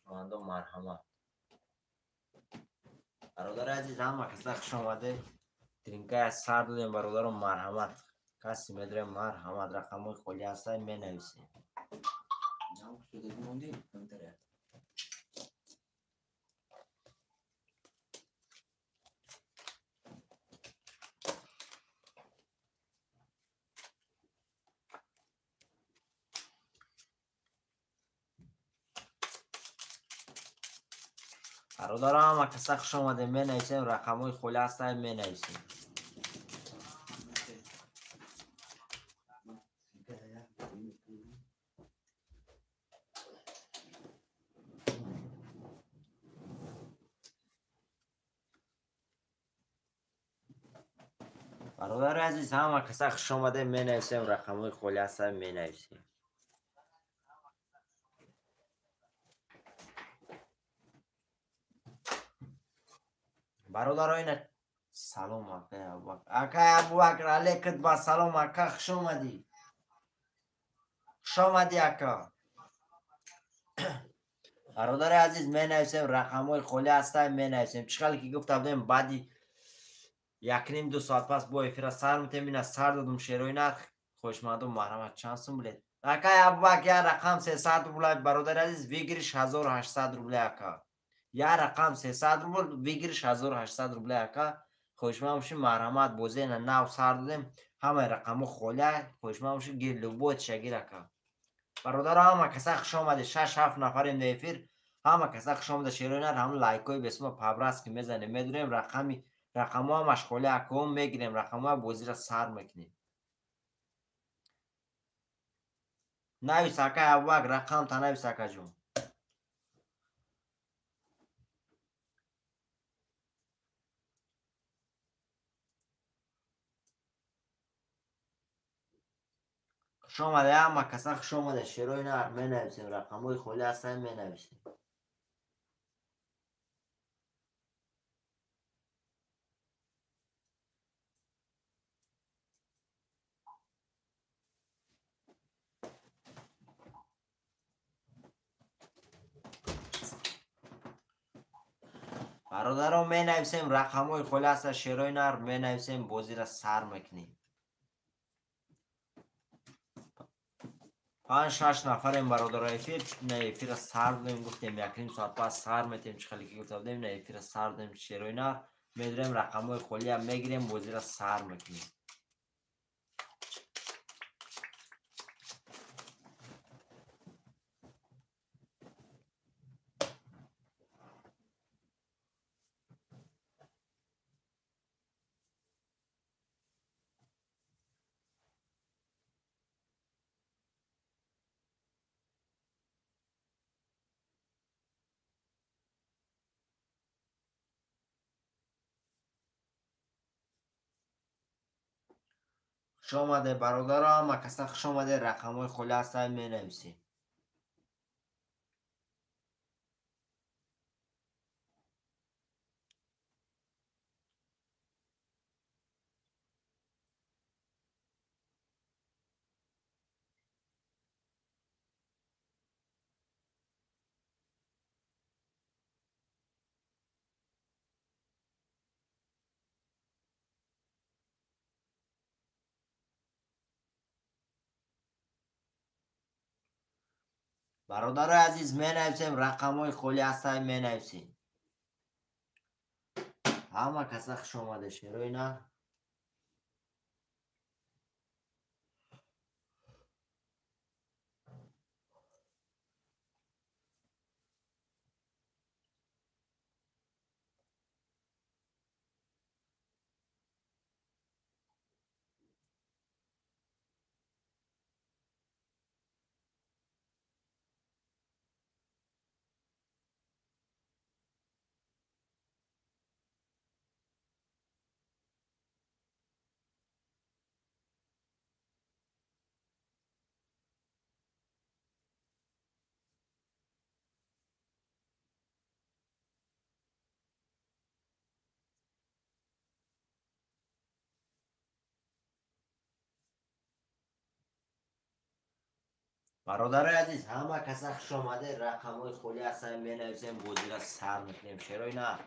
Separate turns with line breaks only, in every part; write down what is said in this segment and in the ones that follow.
Хоҳишмандо, марҳамат. Бародари азиз, ҳама каса хуш омаде. Тринкая сар додем, бародаро, марҳамат. Каси медорем, марҳамат, рақамҳои холӣ ҳастанд, менависем. Бародаро, ҳама каса хуш омадем, менависем, рақамҳои холӣ ҳастанд, менависем. Бародари азиз, ҳама каса хуш омадем, менависем, рақамҳои холӣ ҳастанд, менависем. Бародаро, ина салом, акай Абубакр. Акай Абубакр, алейкум ба салом, ака, хуш омадӣ. Хуш омадӣ, ака. Бародари азиз, менависем, рақамҳои холӣ ҳастанд, менависем. Чӣ хеле ки гуфта будем, баъди якним ду соат пас бо эфира сар метем, ина сар додум шерои нарх. Хоҳишмандон, марҳамат, чанд сум билет? Акай Абубакр, як рақам 300 рубля, бародари азиз, выигрыш 1800 рубля, ака. Як рақам 300 рубл, выигрыш 1800 рубля, ака. Хоҳишманд бошем, марҳамат, бозӣ ина нав сар додем, ҳамаи рақамҳо холия, хоҳишманд бошем, гир, любой тиша гир, ака. Бародаро, ҳама каса хуш омадед, 6-7 нафарем дар эфир, ҳама каса хуш омада, шерои нар, ҳам лайкҳои бесума пабраски мезанем, медурем, рақамҳо ҳамаш холия, акаҳо мегирем, рақамҳоя бозиро сар мекунем. Навис, акай Абубакр, рақам та навис, акаҷон. Хуш омада, ҳама каса хуш омада, шерои нар, менависем, рақамҳои холӣ ҳастанд, менависем. Бародаро, менависем, рақамҳои холӣ ҳастанд, шерои нар, менависем, бозиро сар мекунем. 5-6 нафарем, бародаро, эфир, на эфира сар додем, гуфтем якним соат пас сар метем, чӣ хеле ки гуфта будем, на эфира сар додем, шерои нар, медурем, рақамҳои холиам мегирем, бозиро сар мекунем. Хуш омаде, бародаро, ҳама каса хуш омаде, рақамҳои холӣ ҳастанд, менависем. Бародарои азиз, менависем, рақамҳои холӣ ҳастанд, менависем. Ҳама каса хуш омаде, шерои нар. Бародарои азиз, ҳама каса хуш омаде. Рақамҳои холӣ ҳастанд, менависем, бозира сар мекунем. Шерои нар.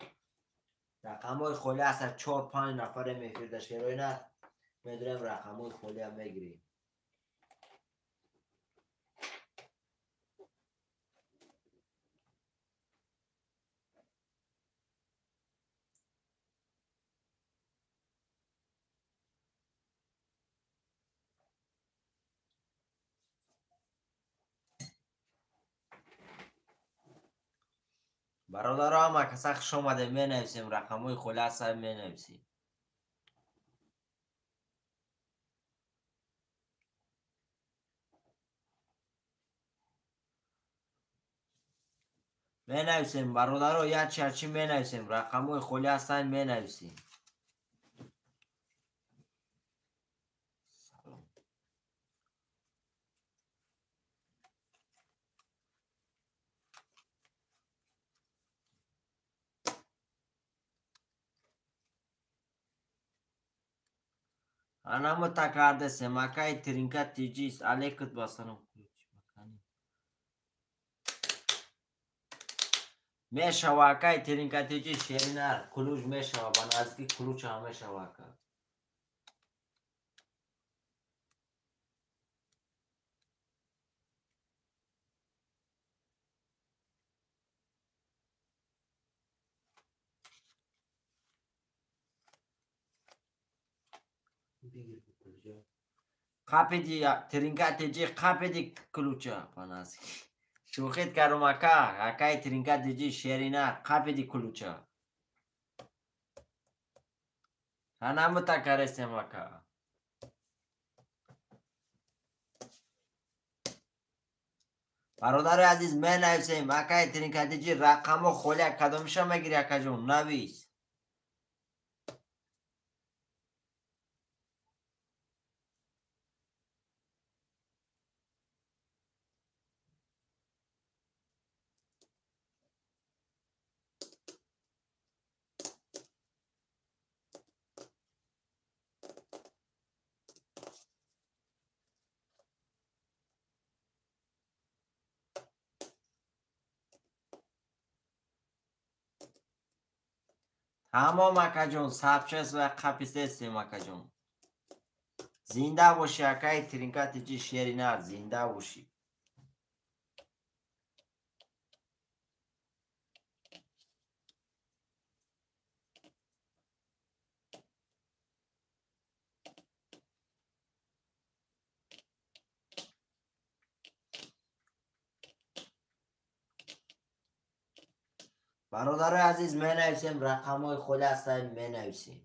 Рақамҳои холӣ ҳастанд, 4-5 нафарем эфирда шерои нар. Медонем рақамҳои холиам мегирем. Бародаро, ҳама каса хуш омаде, менависем, рақамҳои холӣ ҳастанд, менависем. Менависем, бародаро, як чарчи менависем, рақамҳои холӣ ҳастанд, менависем. Анамо такардесем, акай тринка тиҷис, алекут басанам. Мешава акай тринка тиҷис, шеринар, кулуҷ мешава, ба наздики кулуҷ ҳам мешава ака. Қапиди тринка тиҷи, қапиди кулуча панази. Шӯхит кардум ака, акай тринка тиҷи, шеринар, қапиди кулуча. Анамута каресем ака. Бародари азиз, менависем, акай тринка тиҷи, рақамҳо холия кадомиша мегири акаҷон, навис. Тамом акаҷон, сабчас ва қаписесем акаҷон. Зинда бошӣ акаи тринка тиҷи, шеринар, зинда бошӣ. Бародарои азиз, менависем, рақамҳои холӣ ҳастанд, менависем.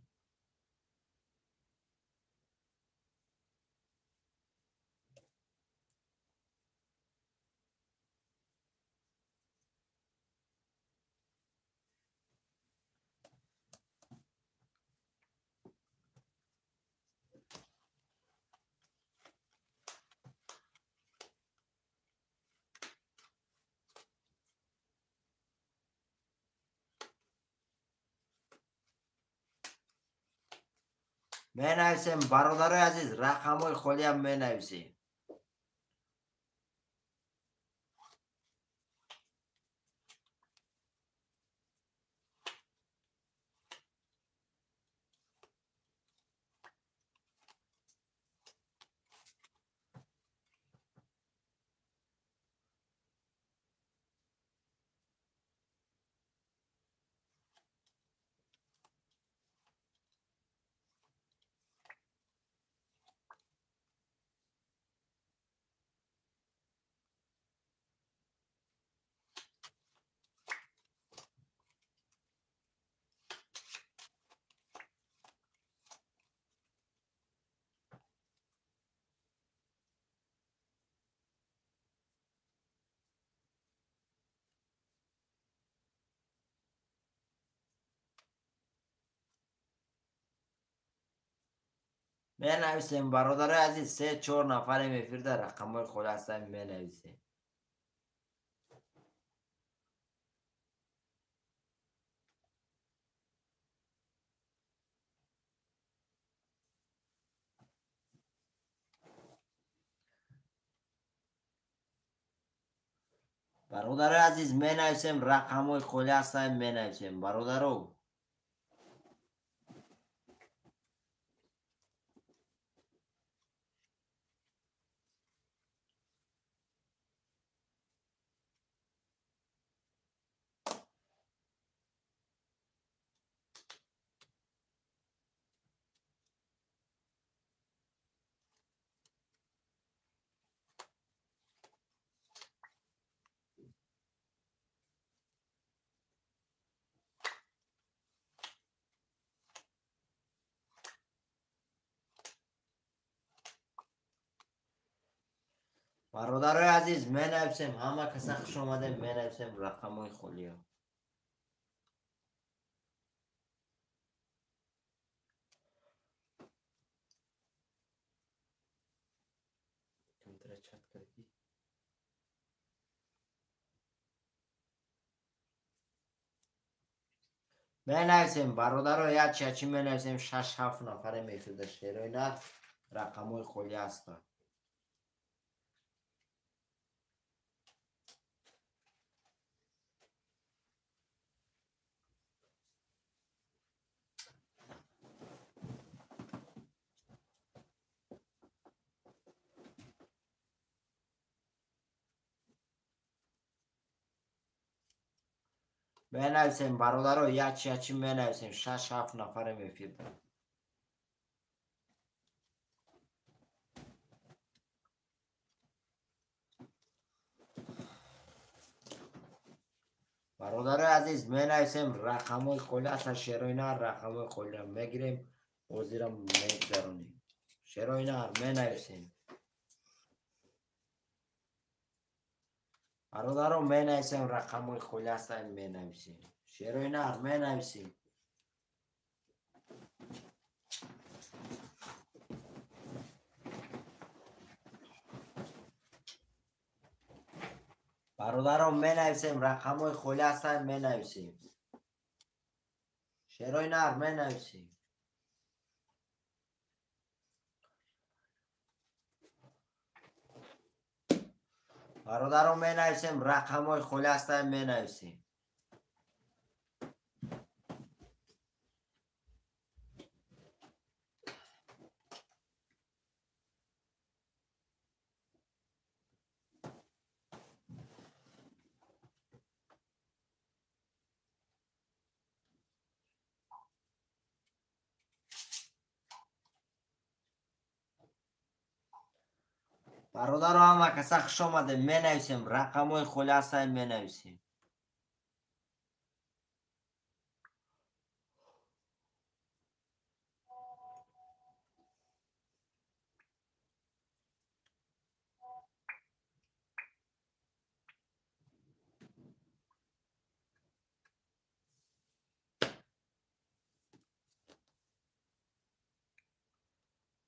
Менависем, бародарои азиз, рақамҳои холиам менависем. Менависем, бародарои азиз, 3-4 нафарем эфирда, рақамҳои холӣ ҳастанд, менависем. Бародарои азиз, менависем, рақамҳои холӣ ҳастанд, менависем. Бародаро, бародарои азиз, менависем, ҳама каса хуш омадем, менависем рақамҳои холиро. Менависем, бародаро, ячи менависем, 6-7 нафаре мехӯрда шерои нарх, рақамҳои холӣ ҳастанд. Менависем, бародаро, ячи менависем, 6-7 нафаре мефирда. Бародарои азиз, менависем, рақамҳои холӣ ҳастанд, шерои нар, рақамҳои холиро мегирем, ҳозира мегузаронем. Шерои нар менависем. Бародаро, менависем, рақамҳои холӣ ҳастанд, менависем. Шерои нар менависем. Бародаро, менависем, рақамҳои холӣ ҳастанд, менависем. Шерои нар менависем. Бародаро, менависем, рақамҳои холӣ ҳастанд, менависем. Бародаро, ҳама каса хуш омадем, менависем, рақамҳои холӣ ҳастанд, менависем.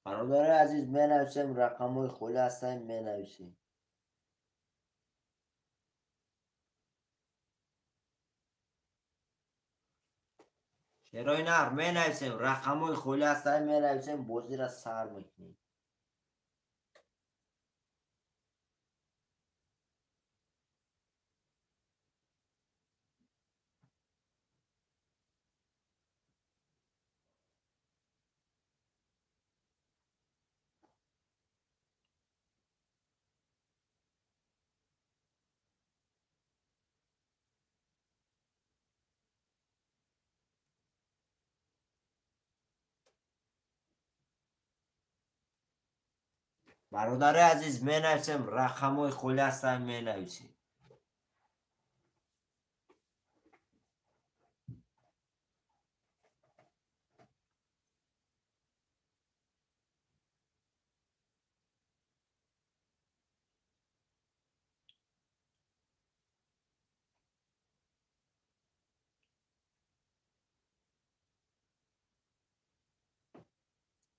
Бародарои азиз, менависем, рақамҳои холӣ ҳастанд, менависем. Шерои нар менависем, рақамҳои холӣ ҳастанд, менависем, бозиро сар мекунем. Бародарои азиз, менависем, рақамҳои холӣ ҳастанд, менависем.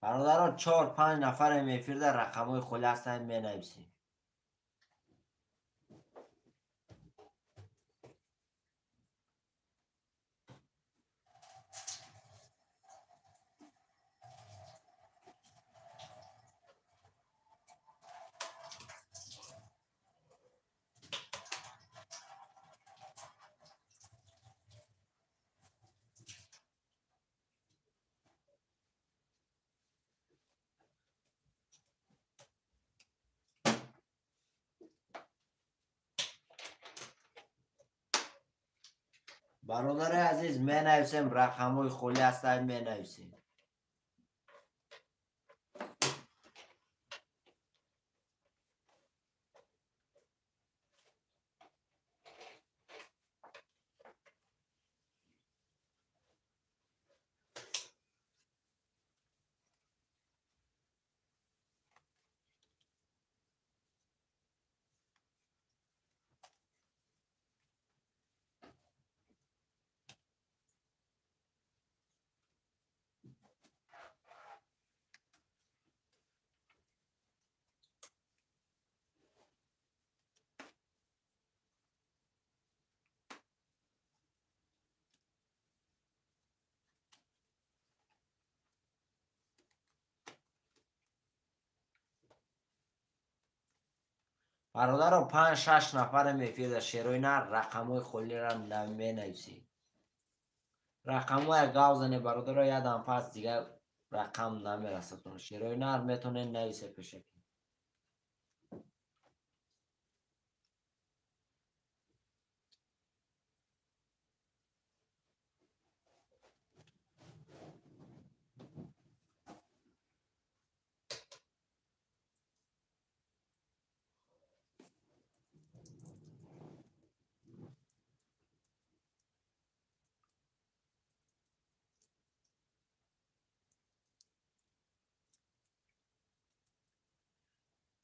Бародаро, 4-5 нафаре мефирда, рақамҳои холӣ ҳастанд, менависем. Бародари азиз, менависем, рақамҳои холӣ ҳастанд, менависем. Бародаро, 5-6 нафарем эфирда, шерои нар, рақамҳои холиро менависӣ. Рақамҳоя гав зане, бародаро, ядам пас дигар рақам намерасатон. Шерои нар метонед нависе пешакӣ.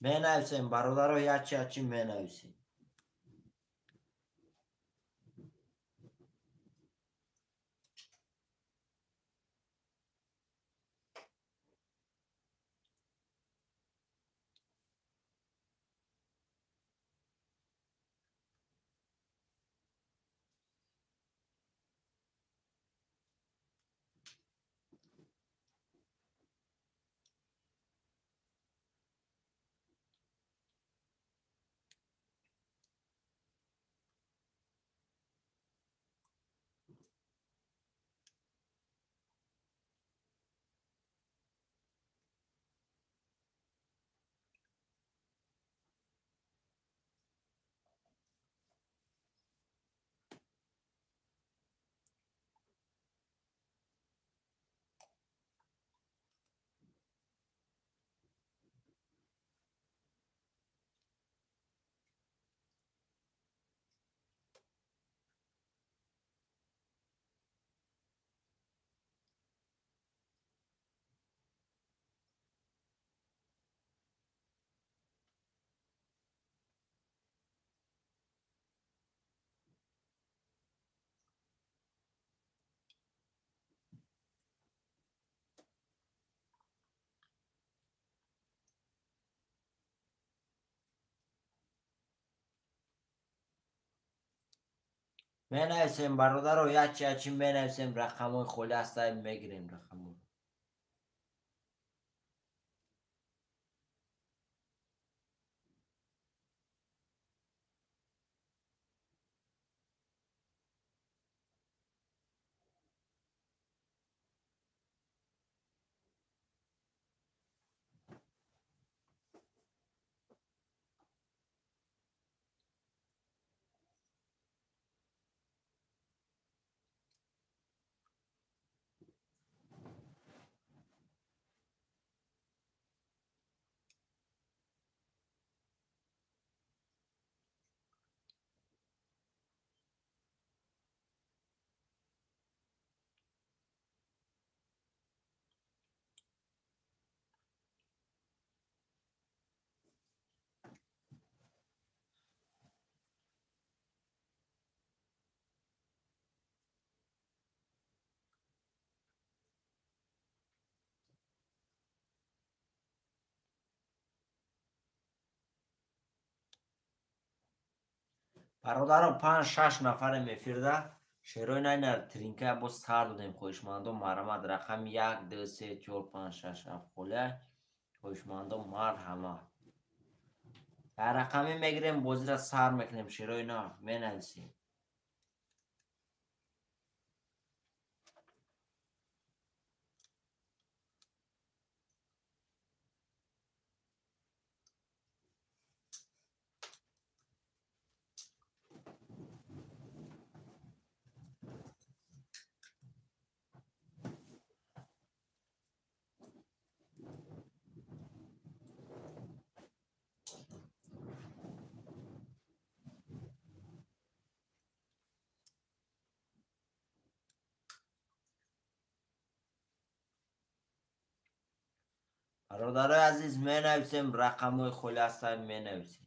Менависем, бародаро, ячи ячи менависем. Менависем, бародаро, ячи ячи менависем, рақамҳои холӣ ҳастанд, мегирем рақамҳоро. Бародаро, 5-6 нафарем эфирда, шерои найна тринка боз сар додем, хоҳишмандо, марҳамат, рақами 1, 2, 3, 4, 5, 6, 7 холия, хоҳишмандо, марҳамат. Дар рақамӣ мегирем, бозиро сар мекунем, шерои нар, менависем. Бародарои азиз, менависем рақамҳои холи ҳастанд, менависем.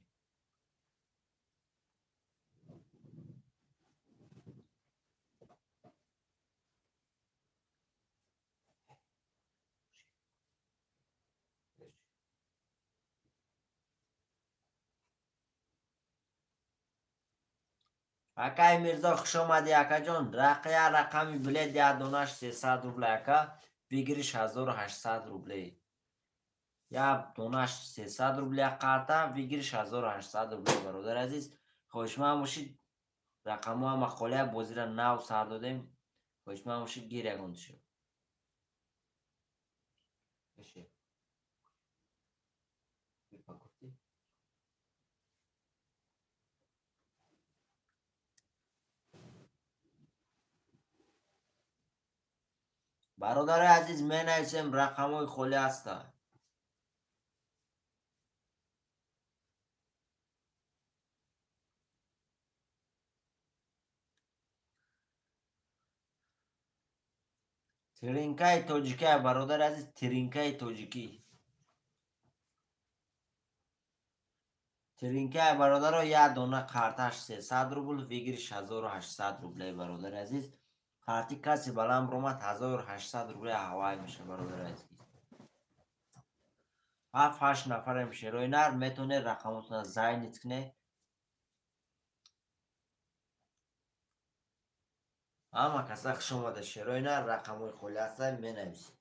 Акай Мирзо, хуш омадӣ, акаҷон. Я рақами билет як донаш 300 рубле, ака. Выигрыш 1800 рубле. Як донаш 300 рубле карта, выигрыш 1800 рубле, бародари азиз. Хоҳишманд бошид, рақамҳо ҳама холия, бозира нав сар додем. Хоҳишманд бошид, гир ягон тишо. Бародари азиз, менависем рақамҳои холи ҳастанд. Тиринкаи тоҷикия, бародари азиз, тиринкаи тоҷикӣ. Тиринкаи бародаро, як дона карташ 300 рубл, выигрыш 1800 рубле, бародари азиз. Карти каси баланд баромад, 1800 рубле ҳавай меша, бародари азиз. 7-8 нафарем шерои нар, метавонед рақамотона зайнит кунед. Ҳама каса хуш омада, шерои нар, рақамҳои холи ҳастанд, менависед.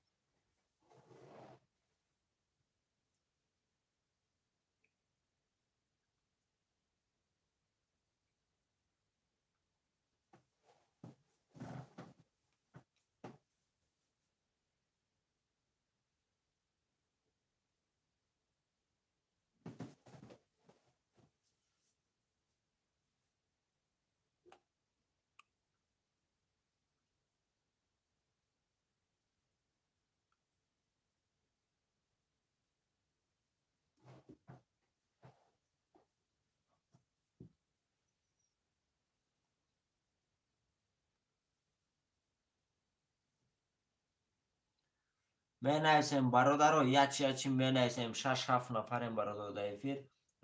Менависем, бародаро, ячи ячи менависем, 6-7 нафарем, бародаро, дар эфир,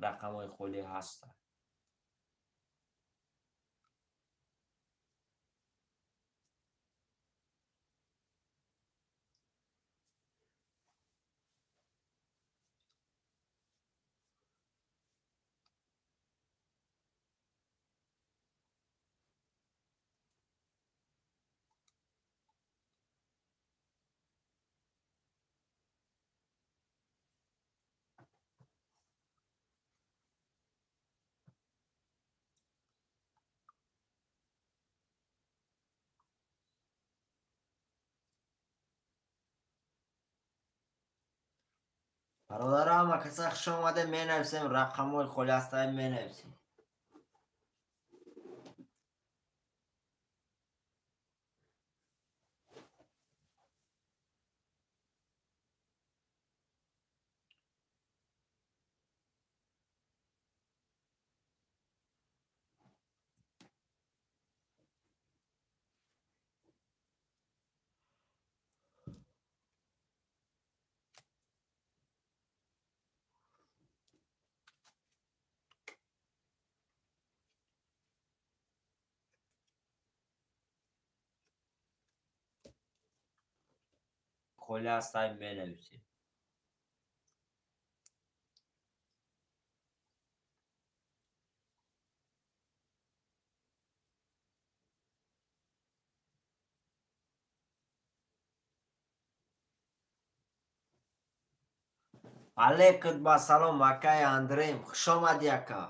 рақамҳои холӣ ҳастанд. Бародаро, ҳама каса хуш омада, менависем рақамҳои холи ҳастанд, менависем. Холи ҳастанд, менависем. Алейкум ба салом, акаи Андрейм, хуш омадӣ, ака.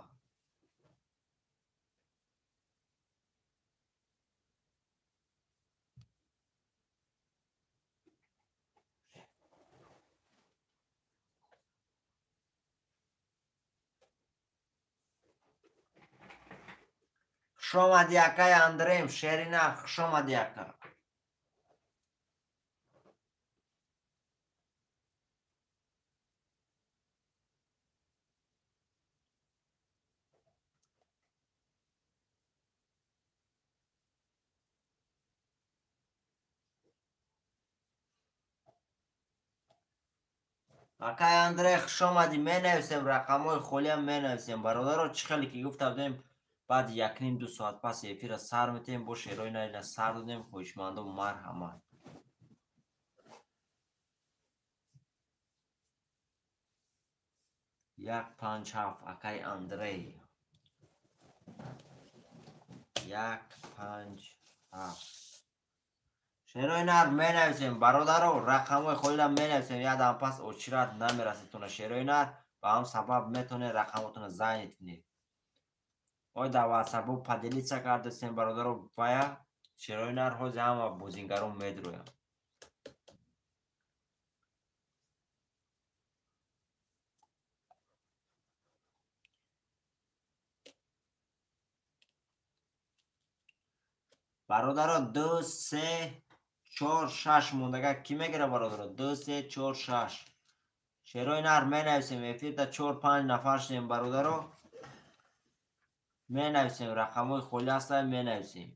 Хуш омадӣ, акаи Андрейм, шерина, хуш омадӣ, ака. Акай Андрей, хуш омадӣ. Менависем рақамҳои холиам менависем. Бародаро, чӣ хеле ки гуфта будем, баъди 1,5-2 соат пас эфира сар метем, бо шерои нарина сар додем. Хоҳишмандо, марҳамат. 157, акай Андрей. 157. Шерои нар менависем, бародаро, рақамҳои холиро менависем. Ядам пас очират намераседтона шерои нар, ба ҳам сабаб метавонед рақамотона зайнет кунед. Ой, дар ватсапо поделиться кардастем, бародаро, вая шерои нар ҳози ҳама бозингарон медроянд. Бародаро, 2, 3, 4, 6 мондага кӣ мегира, бародаро? 2, 3, 4, 6. Шерои нар менависем. Эфирда 4-5 нафар шудем, бародаро. Менависем, рақамҳои холӣ ҳастанд, менависем.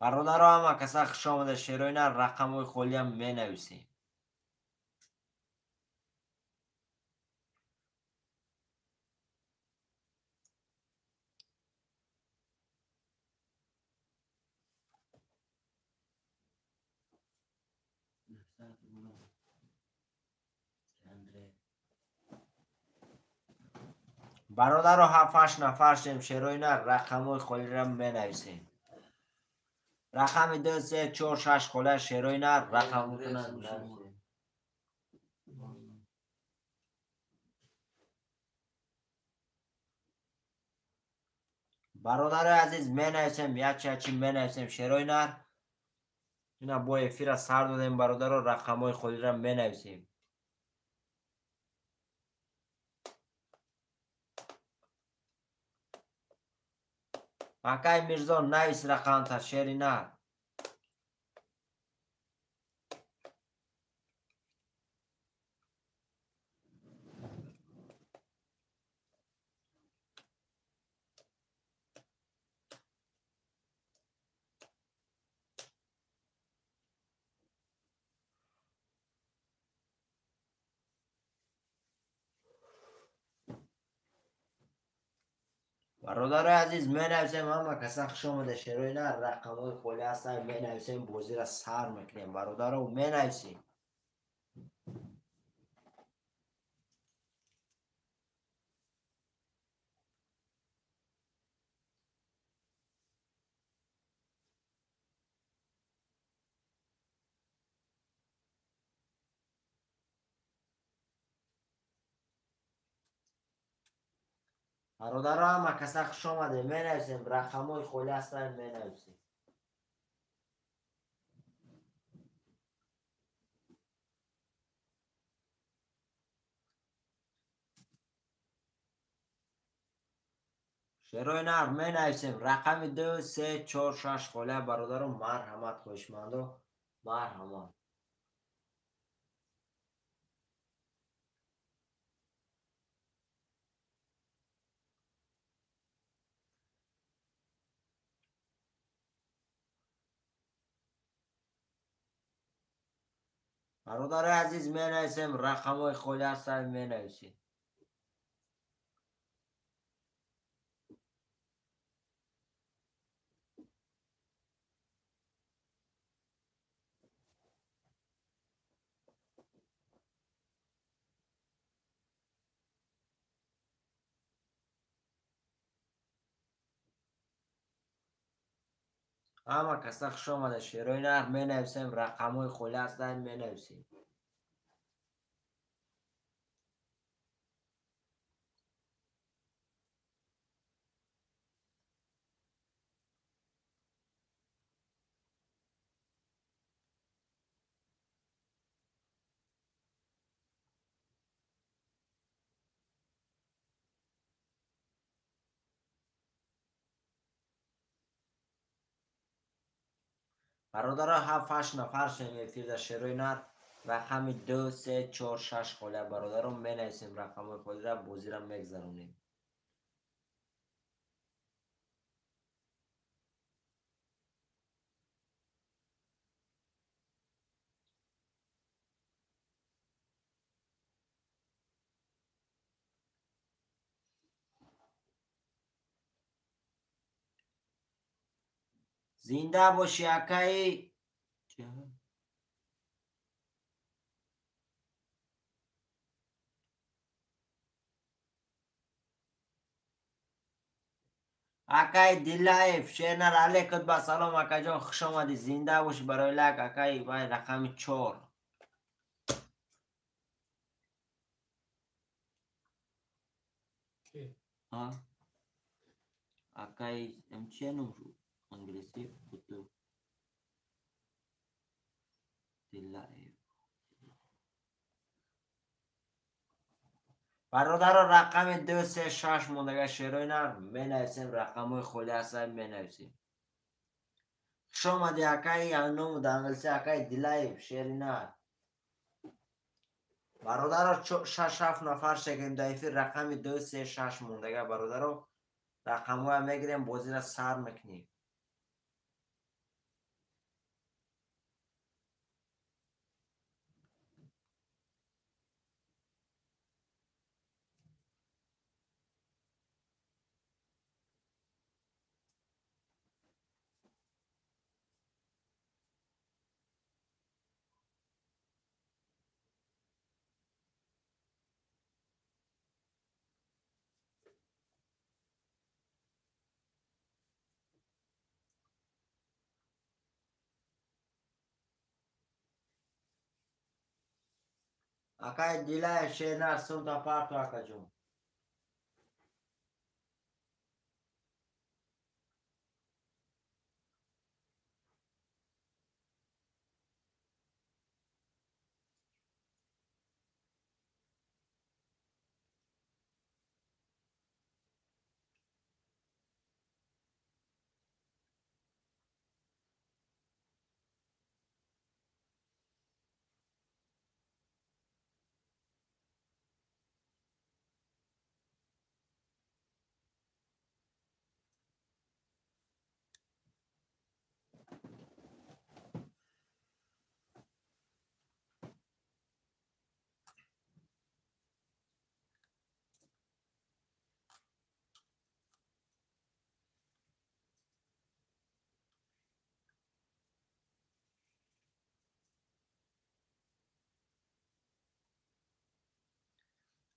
Бародаро, ҳама каса хуш омада. Шерои нар рақамҳои холиам менависем. Бародаро, 7-8 нафар шудем. Шерои нар рақамҳои холиро менависем. Рақами 2, 3, 4, 6 хола шерои нар рақамотона нависем. Бародарои азиз, менависем, ячи менависем шерои нар. Ина бо эфира сар додем, бародаро, рақамҳои холиро менависем. Акай Мирзо, навис рақамта, шери нар. Бародарои азиз, менависем. Ҳама каса хуш омада. Шерои нар рақамҳои холӣ ҳастанд, менависем, бозиро сар мекунем. Бародаро, менависем. Бародаро, ҳама каса хуш омаде. Менависем, рақамҳои холӣ ҳастанд, менависем. Шерои нар менависем. Рақами 2, 3, 4, 6 холия, бародаро, марҳамат, хоҳишмандо, марҳамат. Бародарои азиз, менависем, рақамҳои холӣ ҳастанд, менависем. Ҳама каса хуш омада. Шерои нар менависем, рақамҳои холӣ ҳастанд, менависем. Бародаро, 7-8 нафар шудем эфирда. Шерои нар рақами 2, 3, 4, 6 холия. Бародаро, менависем рақамҳои холиро, бозиро мегзаронем. Зинда бошӣ, акаи. Акаи Дилаев, шернар, алейкум ба салом, акаҷон, хуш омадӣ. Зинда бошӣ барои лайк, акаи. Вай рақами 4. Акаи чия ном англисӣ буту Дилаев. Бародаро, рақами 2, 3, 6 мондага. Шерои нар менависем, рақамҳои холи ҳастанд, менависем. Хуш омадӣ, акаи ному дар англисӣ, акаи Дилаев, шери нар. Бародаро, 6-7 нафар шегем дар эфир, рақами 2, 3, 6 мондага. Бародаро, рақамҳоя мегирем, бозиро сар мекунем. Акаи Дилаев, шернар, сумта парту, акаҷон.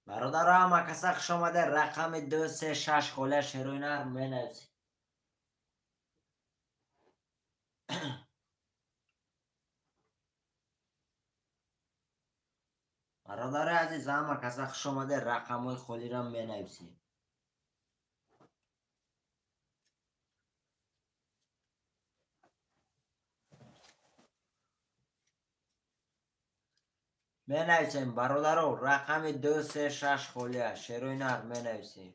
Бародаро, ҳама каса хуш омада. Рақами 2, 3, 6 холия, шерои нар менависем. Бародари азиз, ҳама каса хуш омада. Рақамҳои холиро менависем. Менависем, бародаро, рақами 2, 3, 6 холия, шерои нар менависем.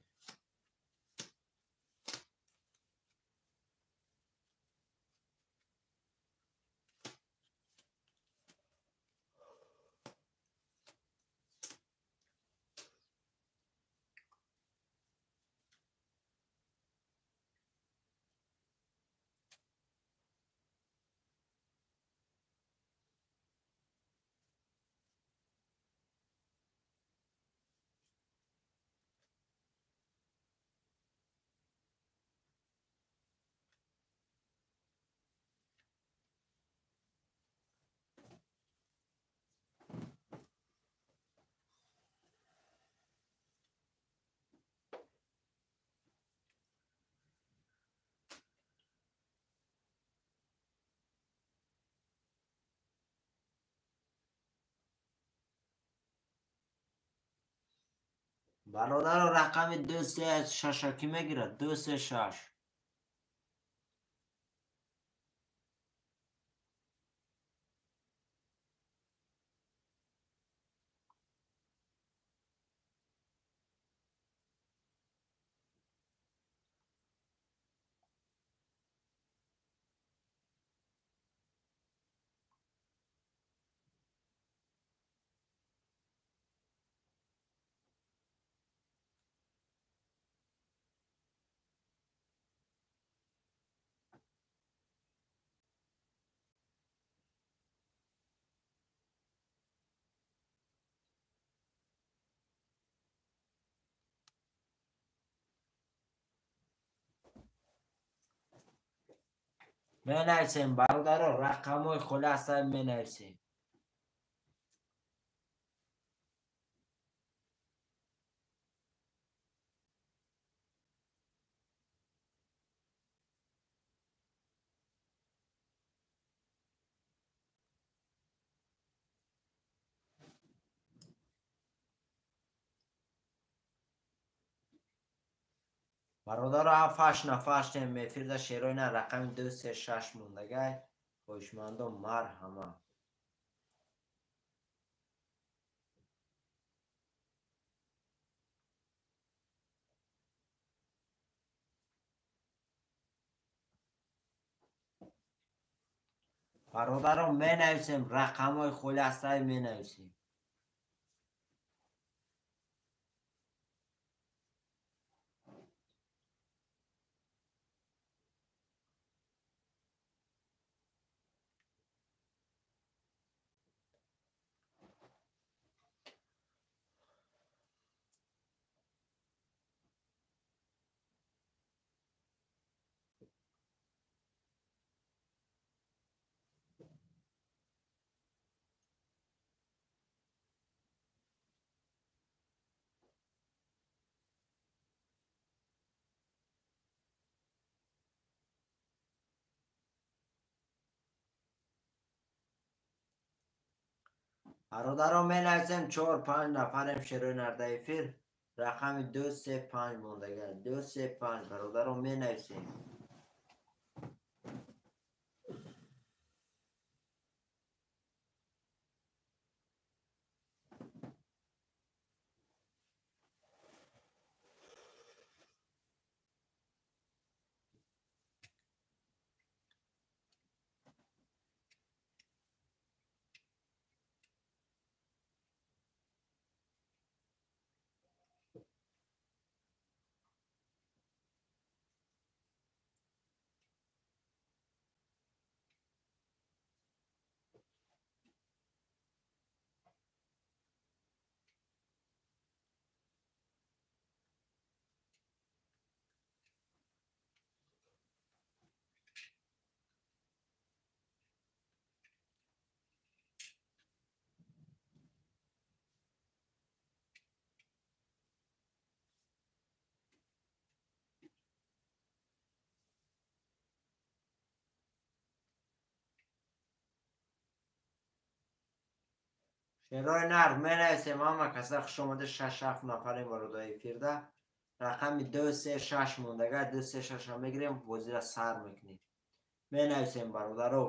Бародаро, рақами 2, 3, 6 кӣ мегирад? 2, 3, 6. Менависем, бародаро, рақамҳои холӣ ҳастанд, менависем. Бародаро, ҳафт нафар шудем эфирда. Шерои на рақами 2 3 6 мондагай. Хоҳишмандо, марҳамат. Бародаро, менависем, рақамҳои холӣ ҳастанд, менависем. Бародаро, менависем, 4-5 нафарем шерои нарда эфир. Рақами 2 3 5 мондага. 2 3 5. Бародаро, менависем. Шерои нар менависем, ҳама каса хуш омада. 6-7 нафарем бародари эфирда. Рақами 2 3 6 мондага. 2 3 6 мегирем, бозира сар мекунем. Менависем, бародаро.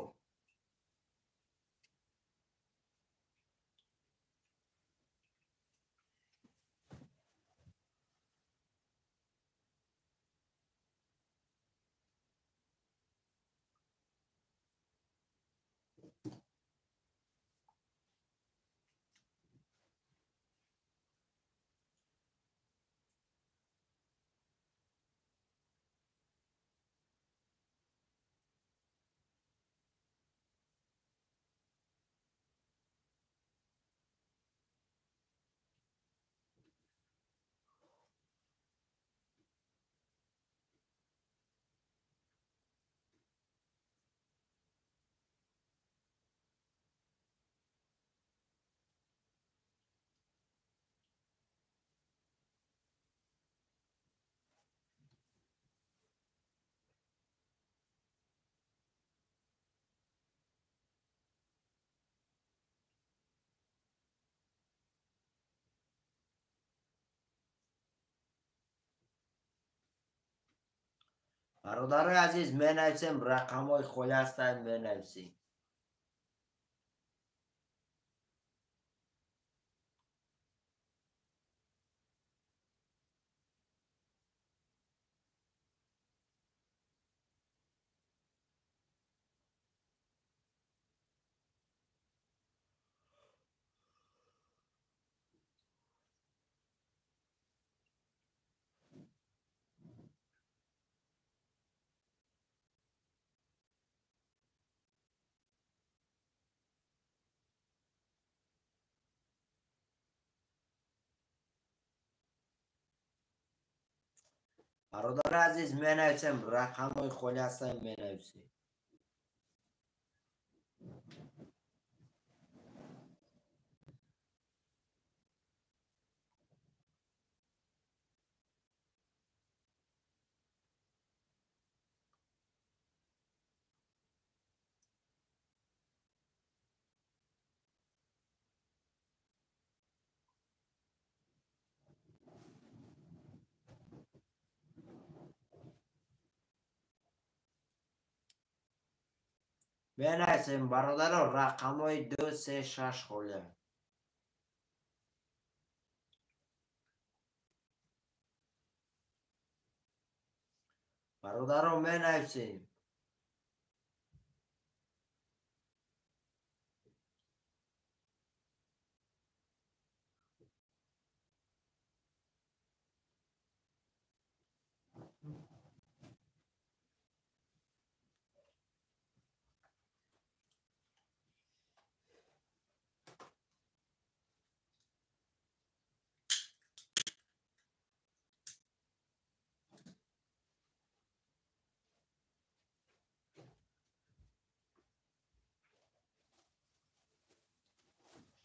Бародарои азиз, менависем, рақамҳои холӣ ҳастанд, менависем. Бародари азиз, менависем, рақамҳои холӣ ҳастанд, менависем. Менависем бародаро, рақамҳои 2, 3, 6 холия. Бародаро менависем.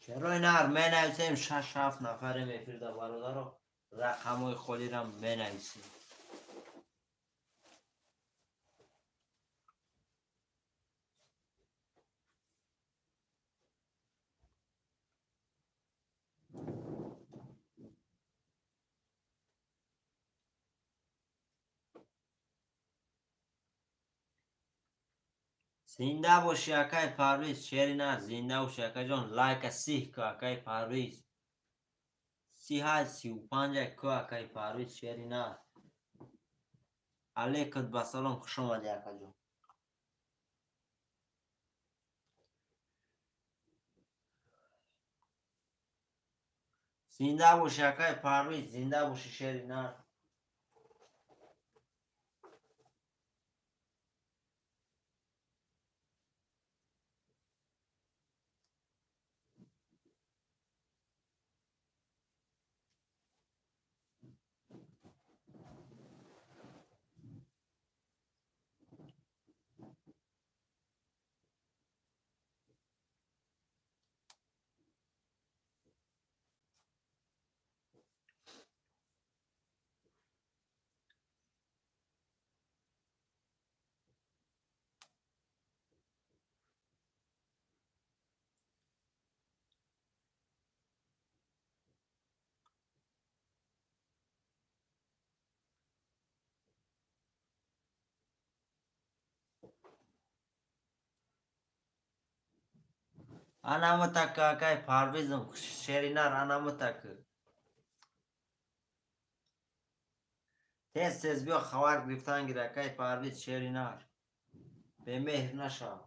Шерои нар менависем, 6-7 нафарем эфирда бародаро, рақамҳои холирам менависем. Зинда бошӣ акай Парвиз, шери нар, зинда бошӣ акаҷон, лайка сиҳ ку акай Парвиз. 38, 35 ку акай Парвиз, шери нар. Алейкум ба салом, хуш омадӣ акаҷон. Зинда бошӣ акай Парвиз, зинда бошӣ шери нар. Анамутак акай Парвизм, шери нар анамутак. Тез тез биё хабар гирифтан гир акай Парвиз, шери нар. Бемеҳр нашав.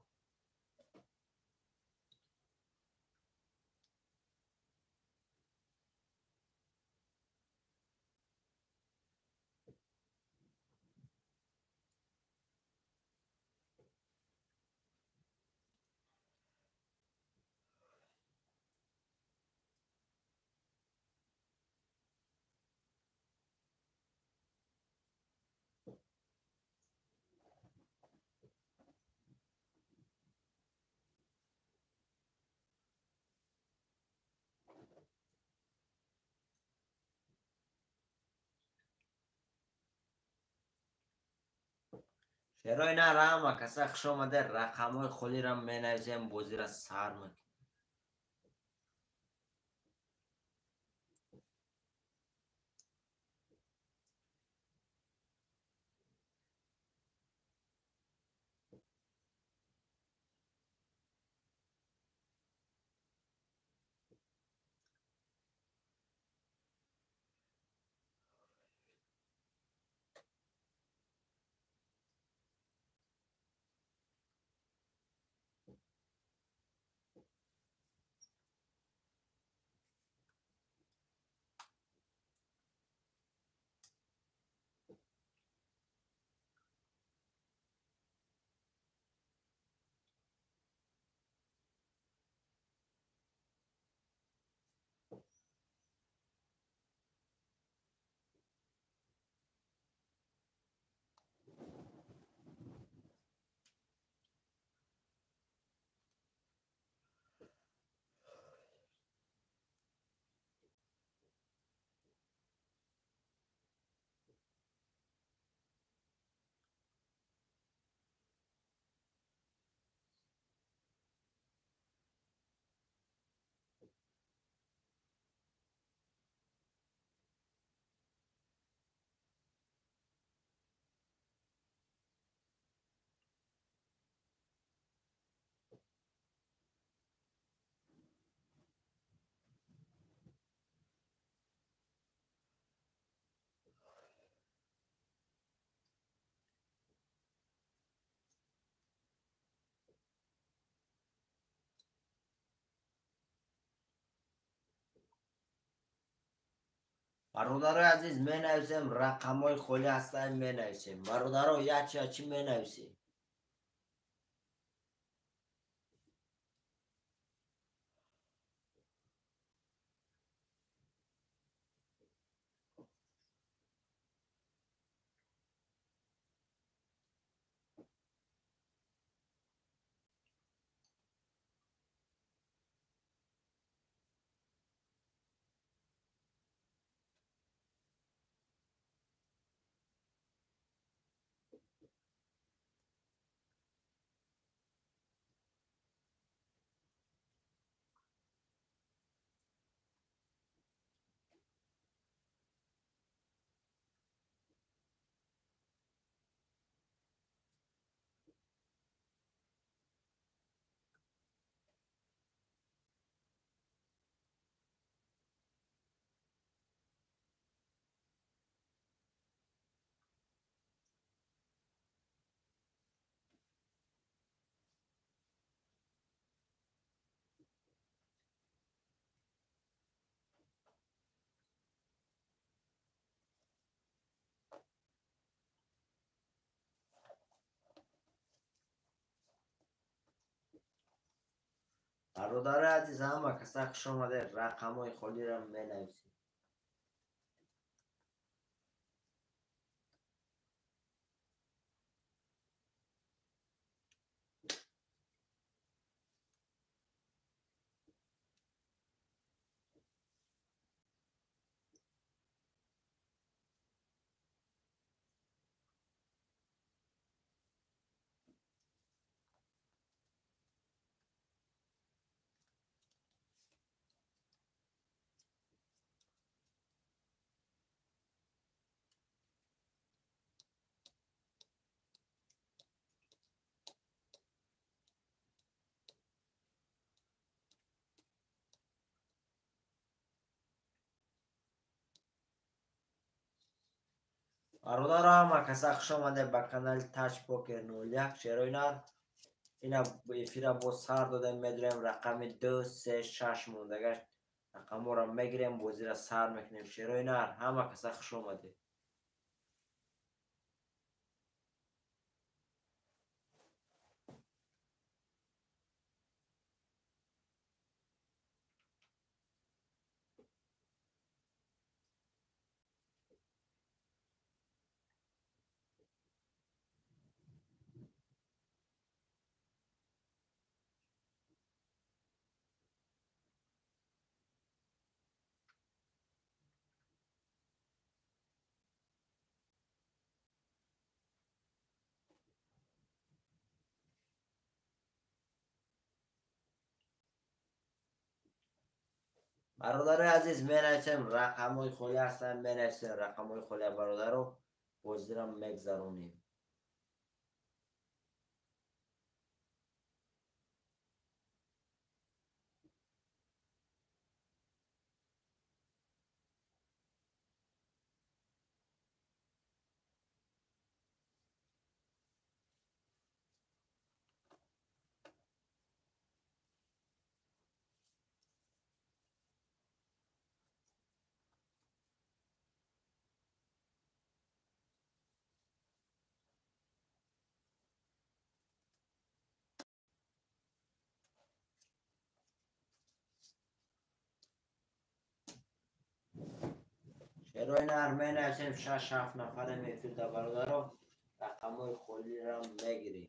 Шерои нар ҳама каса хуш омада, рақамҳои холирам менависем, бозира сар мекунем. Бародарои азиз, менависем, рақамҳои холӣ ҳастанд, менависем. Бародаро, ячи ячи менависем. Бародарои азиз, ҳама каса хуш омадед, рақамҳои холиро менависем. Бародаро, ҳама каса хуш омадед ба канали Тач Покер 01. Шерои нар, ина эфира боз сар додем, медурем рақами 2, 3, 6 мондагаш рақамҳоро мегирем, бозиро сар мекунем. Шерои нар, ҳама каса хуш омадед. Бародарои азиз, менависем, рақамҳои холӣ ҳастанд, менависем рақамҳои холӣ, бародаро, бозиро мегзаронем. Шерои нар, менависем, 6-7 нафарем эфирда, бародаро, рақамҳои холиро мегирем.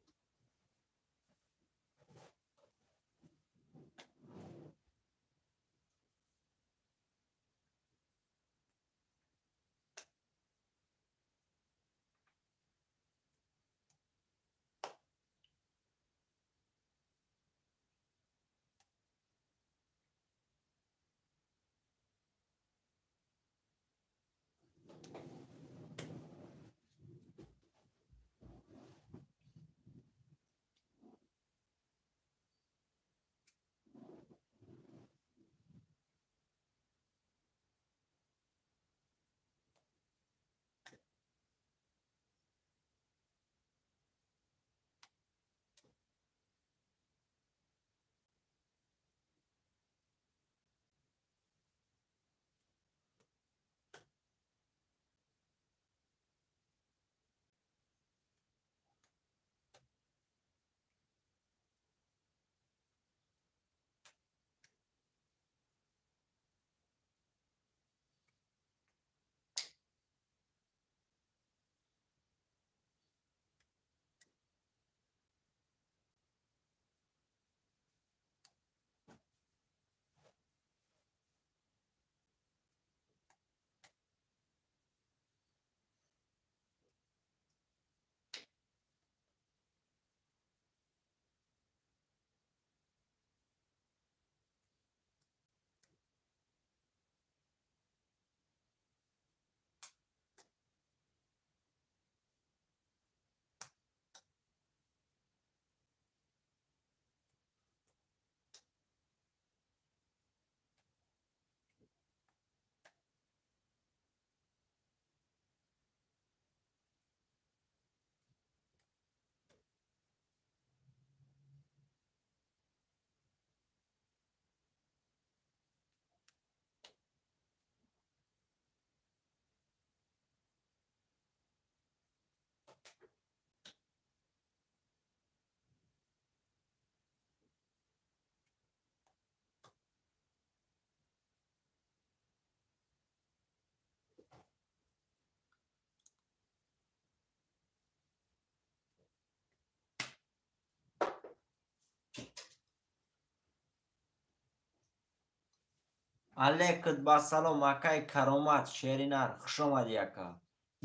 Алейкум басалом акай Каромат шери нар, хуш омадӣ ака.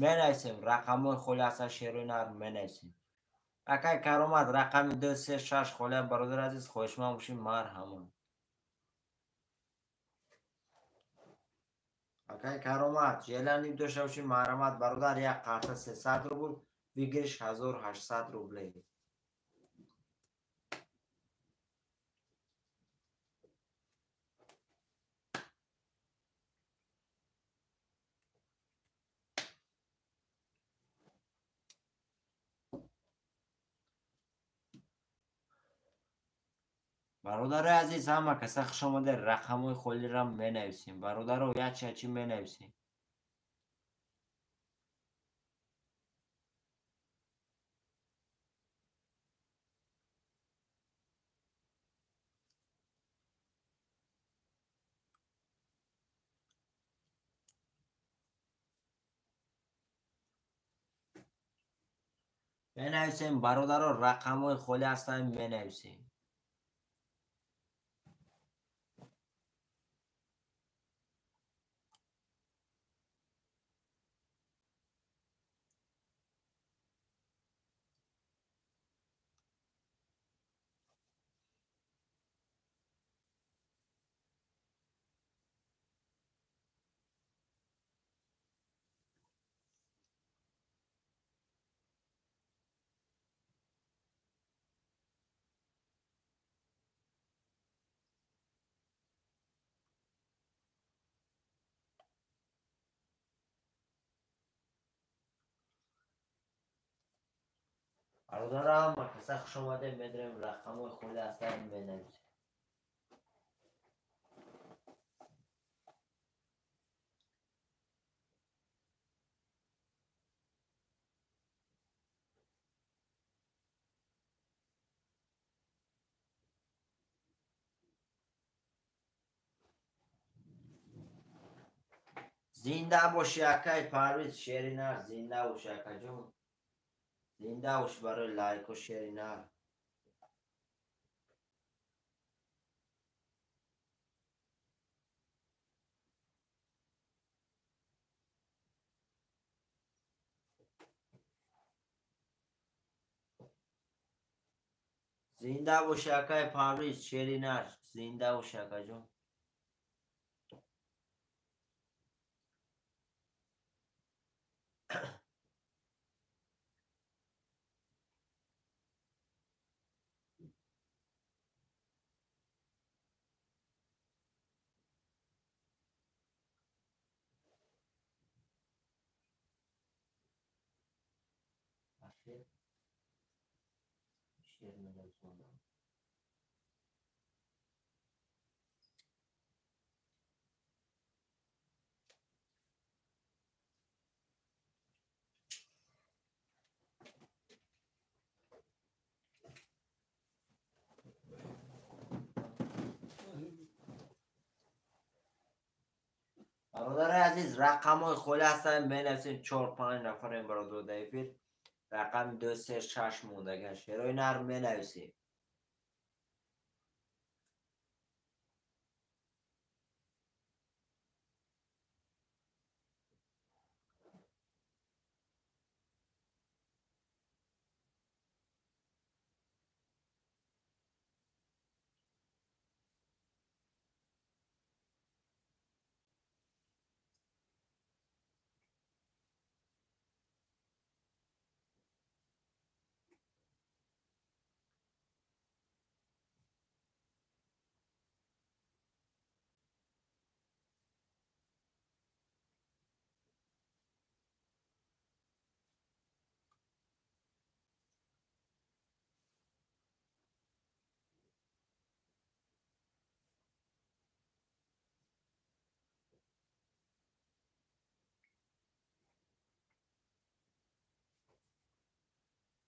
Менависем рақамҳои холи ҳастанд шерои нар менависем. Акай Каромат рақами 2 3 6 холи бародар азиз хоҳишманд бошем марҳамат. Акай Каромат желание дошта бошем марҳамат бародар як қарта 300 рубл выигрыш 1800 рублей. Бародарои азиз ҳама каса хуш омада рақамҳои холиро менависем. Бародаро ячи менависем. Менависем бародаро рақамҳои холи ҳастанд менависем. Бародарам, каса хуш омадед, медорем рақамҳои холи ҳастанд менависем. Зинда боши акай Парвиз шери нар, зинда боши акаҷон. Зинда бош барои лайку шери нар. Зинда боши акай Парвиз шери нар, зинда боши акаҷон. Шер менависонам. Бародарои азиз рақамҳои холи ҳастанд менависем 4-5 нафарем бародар дар эфир. Рақами 2 3 6 мондаган шерои нар менависем.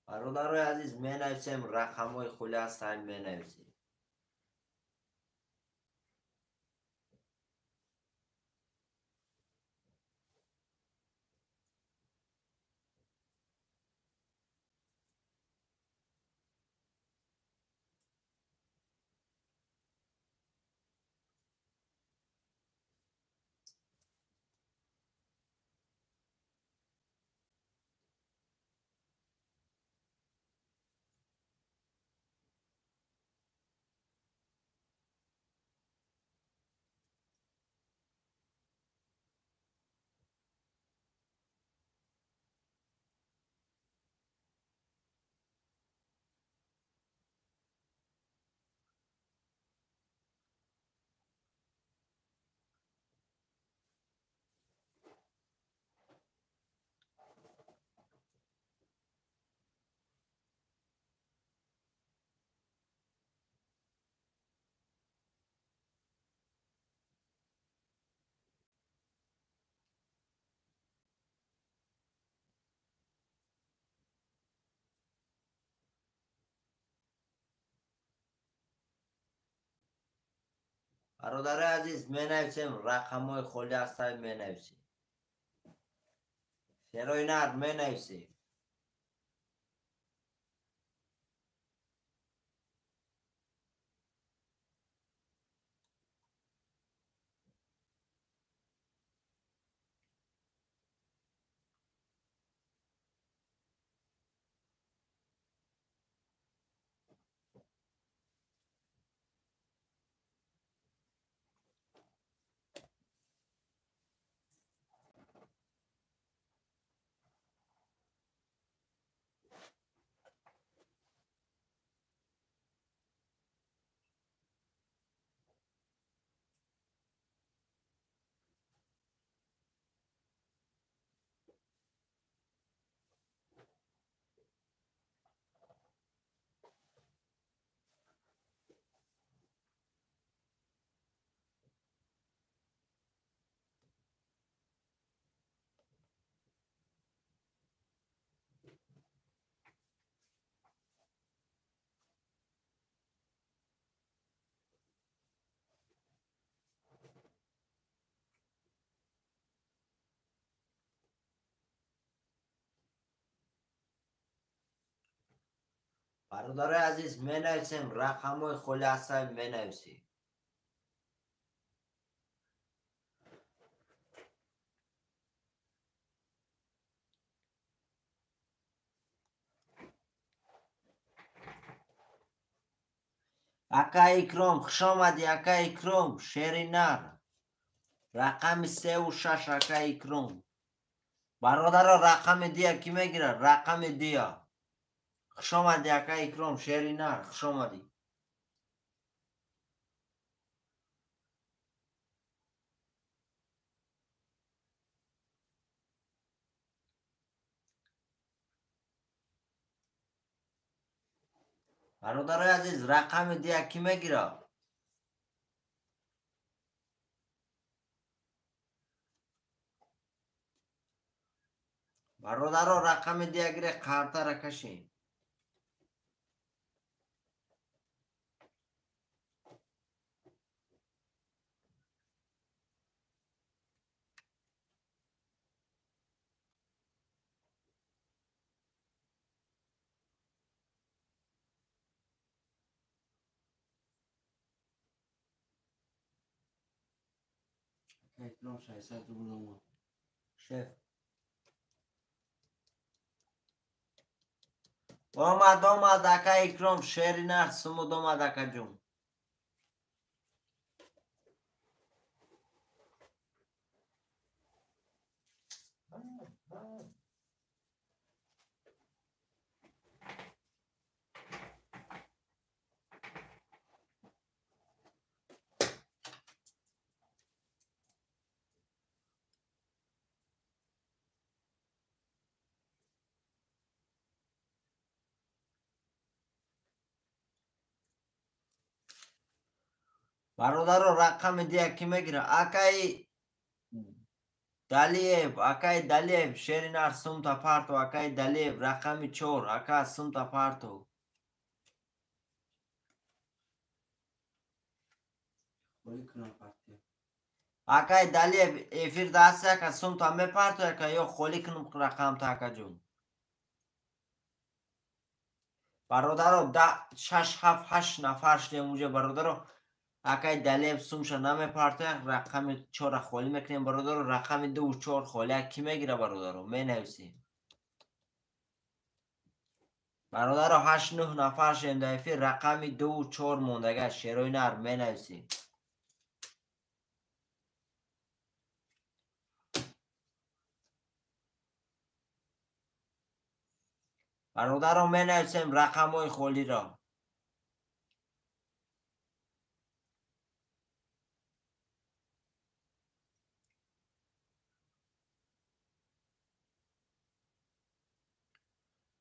Бародарои азиз менависем рақамҳои холи ҳастанд менависем. Бародарои азиз, менависем рақамҳои холӣ ҳастанд, менависем. Шерои нар менависем. Бародарои азиз, менависем рақамҳои холӣ ҳастанд, менависем. Ака Икром, хуш омадӣ, ака Икром, шери нар. Рақами 3 ва 6, ака Икром. Бародаро, рақами дия кӣ мегирад? Рақами дия. Хуш омадӣ, ака Икром, шери нар, хуш омадӣ. Бародарои азиз, рақами дия кӣ мегирад? Бародаро, рақами дия гире, қартара кашем. Икром 600 рубл омад. Шеф. Омад, омад, ака Икром, шери нар, сумуд омад, ака ҷун. Бародаро, рақами дия кӣ мегирад? Акаи Далиев, акаи Далиев, шери нар, сумта парто, акаи Далиев, рақами 4, ака, сумта парто. Акаи Далиев, эфир даст, ака, сумта мепарто, ака, ё холӣ кунам рақамта, ака ҷун? Бародаро, 6, 7, 8 нафар шудем уҷа, бародаро. Акаи Далиев сумша намепартояд, рақами 4-ра холӣ мекунем, бародаро, рақами 2 ва 4 холӣ кӣ мегира, бародаро, менависем. Бародаро, 8, 9 нафар шудем дар эфир, рақами 2 ва 4 мондага, шерои нар, менависем. Бародаро, менависем рақамҳои холиро.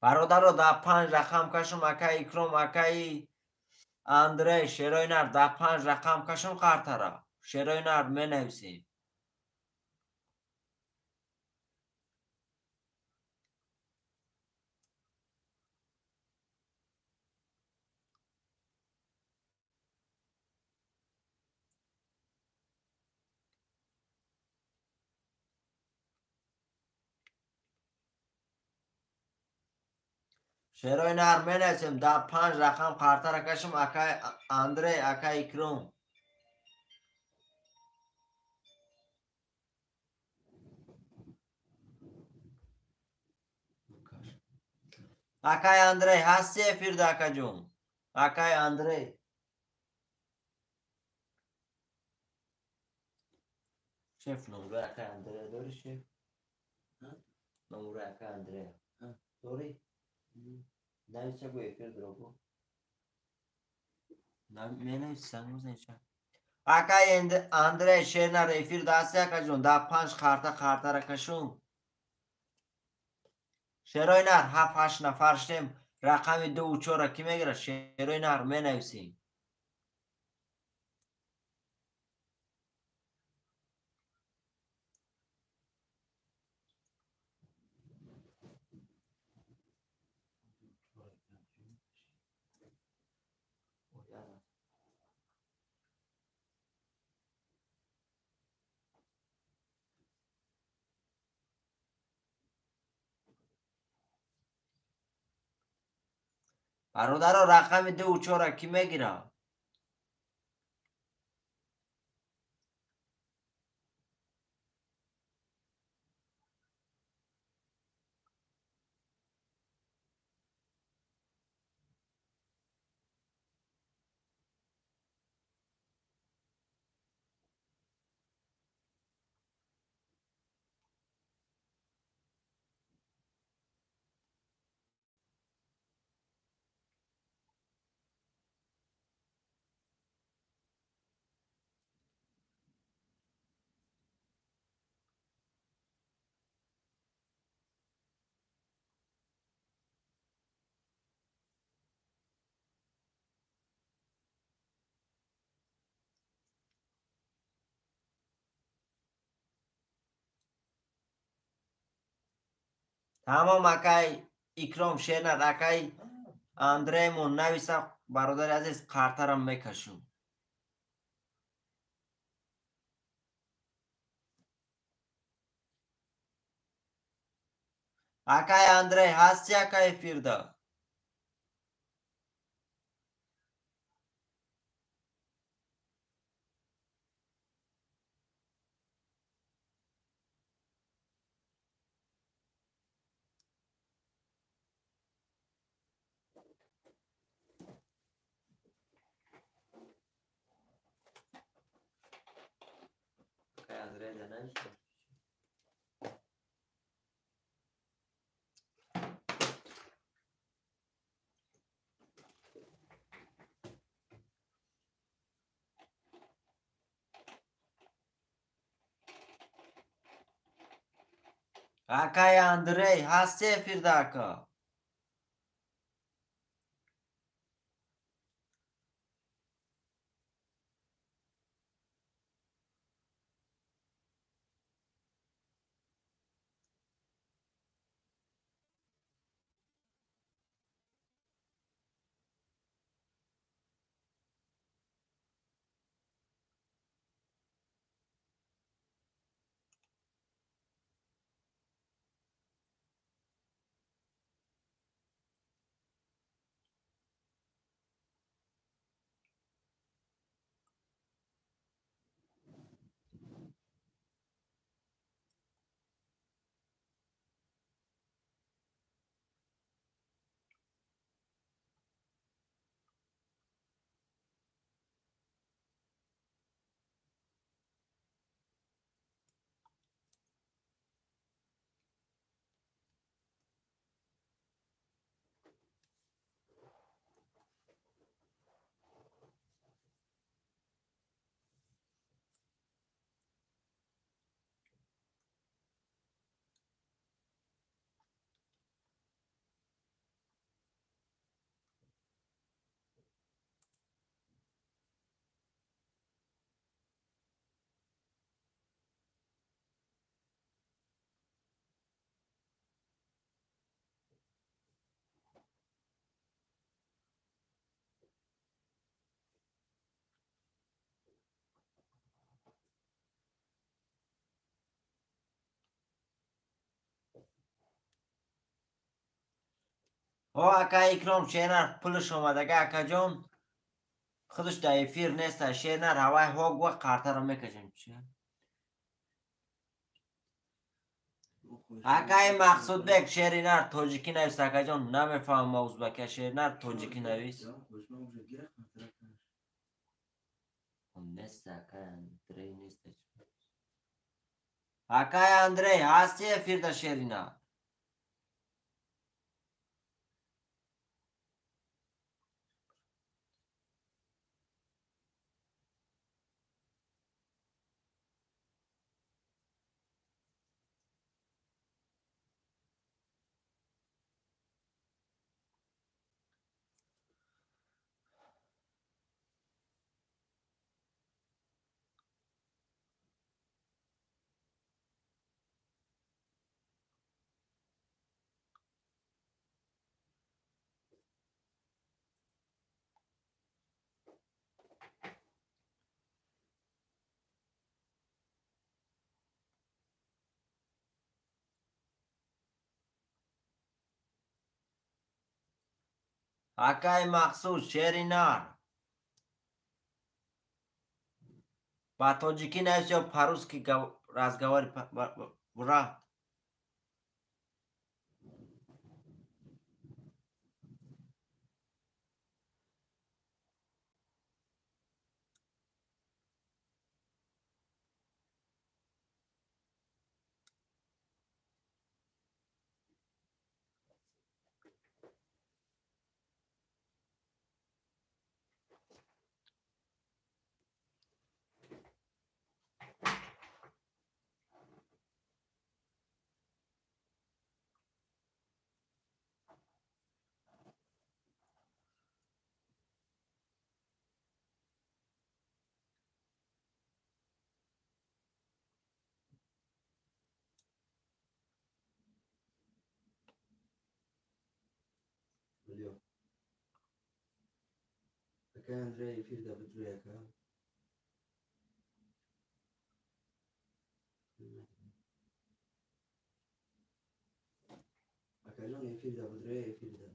Бародаро, дар 5 рақам кашум, акаи Икром, акаи Андрей, шерои нар, дар 5 рақам кашум қартара. Шерои нар, менависем. Шерои нар менависем, дар 5 рақам қартара кашим, акай Андрей, акай Икром. Акай Андрей, ҳасти эфирда, акаҷон? Акай Андрей. Шеф, номраи акай Андрея дорӣ, шеф? Номраи акай Андрея дорӣ? Нависа, гӯ эфир дорогу. Менависи, занг мезанӣ ча? Акай Андрей, шернар эфирда ҳасти, акаҷон? Дар 5 қарта қартара кашум. Шерои нар 7-8 нафар шудем, рақами 2 4-ра кӣ мегирад? Шерои нар менависем. Бародаро, рақами 2 4-ра кӣ мегирад? Тамом, акай Икром, шернар, акай Андреймон нависа, бародари азиз, қартарам мекашум. Акай Андрей, ҳасти, акай эфирда? Акай Андрей да нависа. Акай Андрей, ҳасти эфирда, ака? О, акай Икром, шернар пулш омадага, акаҷон. Худаш дар эфир нест, шернар ҳавай ҳогва қартаро мекашем. Акай Мақсудбек, шеринар тоҷикӣ навис, акаҷон, намефаҳмам ма узбакия, шеринар тоҷикӣ навис. Нест, акай Андрей нест. Акай Андрей, ҳасти эфирда шеринар? Акай Мақсуд, шеринар. Ба тоҷикӣ навис ё по-русски разговари, брат?
Акай Андрей эфир да бидруй, ака. Акаҷон, эфир да бидруй, эфир да.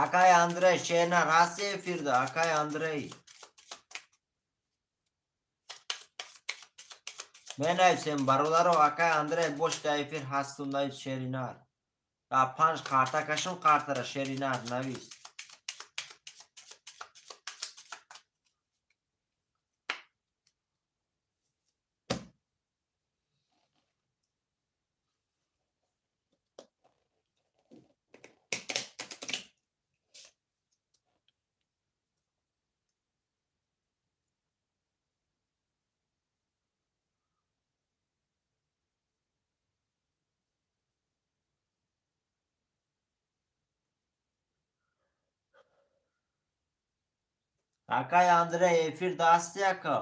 Акай Андрей, шернар ҳасти эфирда, акай Андрей? Менависем, бародаро, акай Андрей бош дар эфир ҳасту, навис шеринар. Панҷ қарта кашум, қартара шеринар навис. Акай Андрей, эфир да ҳасти, ака?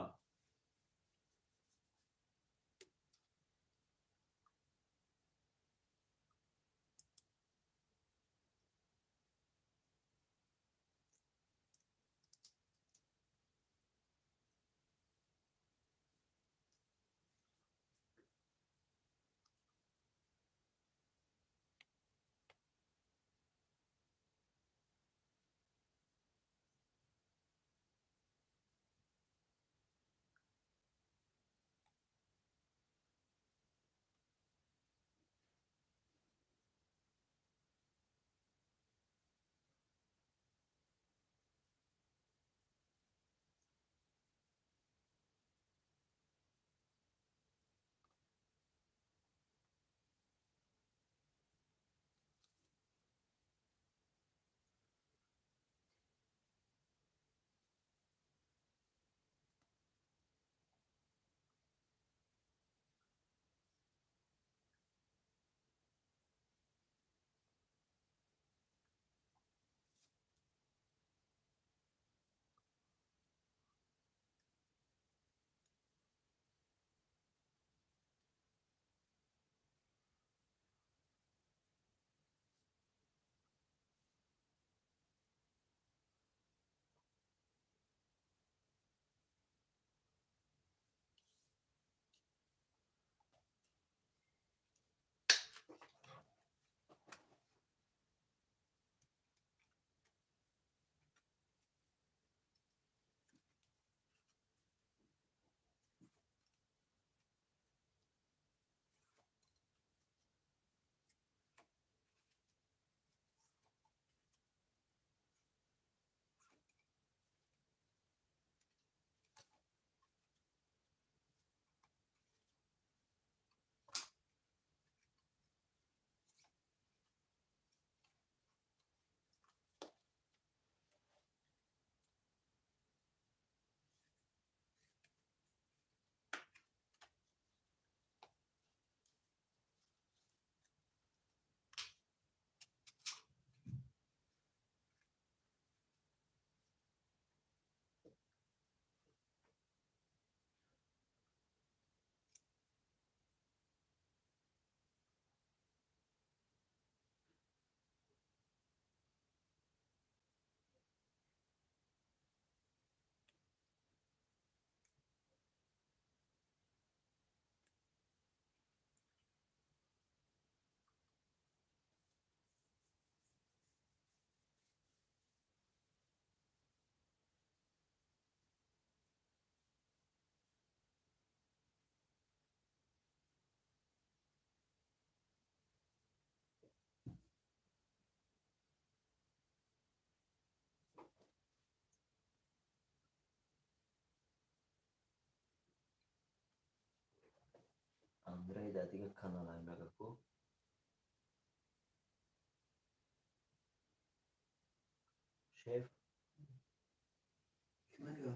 Андрей дар дигар каналай мега ку. Шеф?
Ки мега?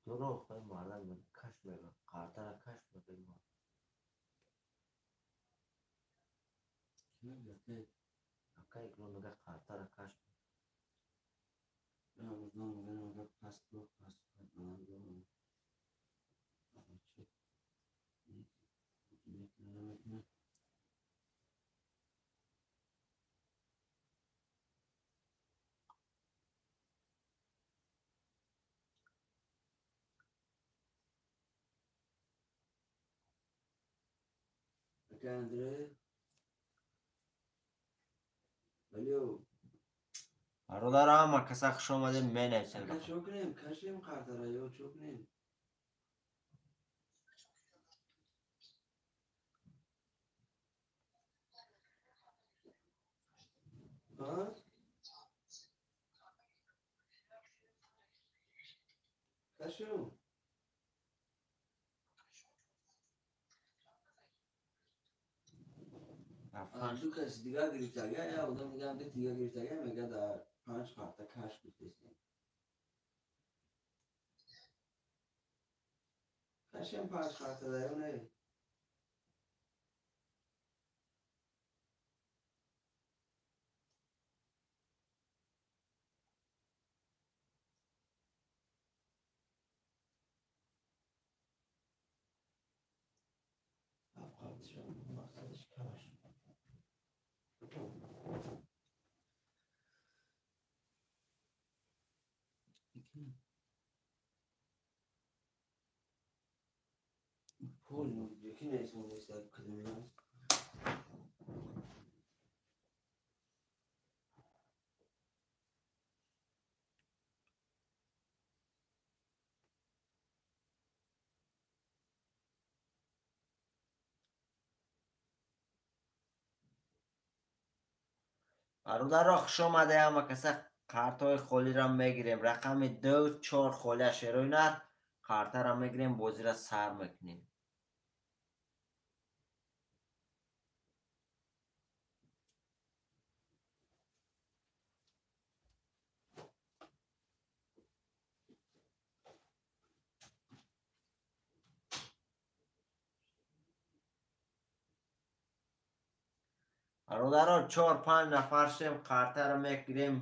Дурӯғ, ай мардак мега, каш мега, қартара каш мега ин мард.
Ки мега? Те?
Ака Икром мега қартара каш мега.
Рамазон мега, мега паст бо паст баланд бо. Намекунад. Ака Андрей. Алло.
Бародаро, ҳама каса хуш омадем, менависем.
Ака чо кунем? Кашем қартара ё чо кунем? А? Кашем? Ду каси дигар гирифтага, я одам дига ду дигар гирифтага, мега дар панҷ қарта каш гуфтестем. Кашем панҷ қарта да ё не?
Ҳафт қарташон мақсадаш каш.
Пул яки нест, нест, кадом аст?
Бародаро, хуш омаде ҳама каса, қартҳои холиро мегирем. Рақами ду, чор холия шерои нар, қартаро мегирем, бозиро сар мекунем. Бародаро, чор панҷ нафар шудем, қартаро мегирем,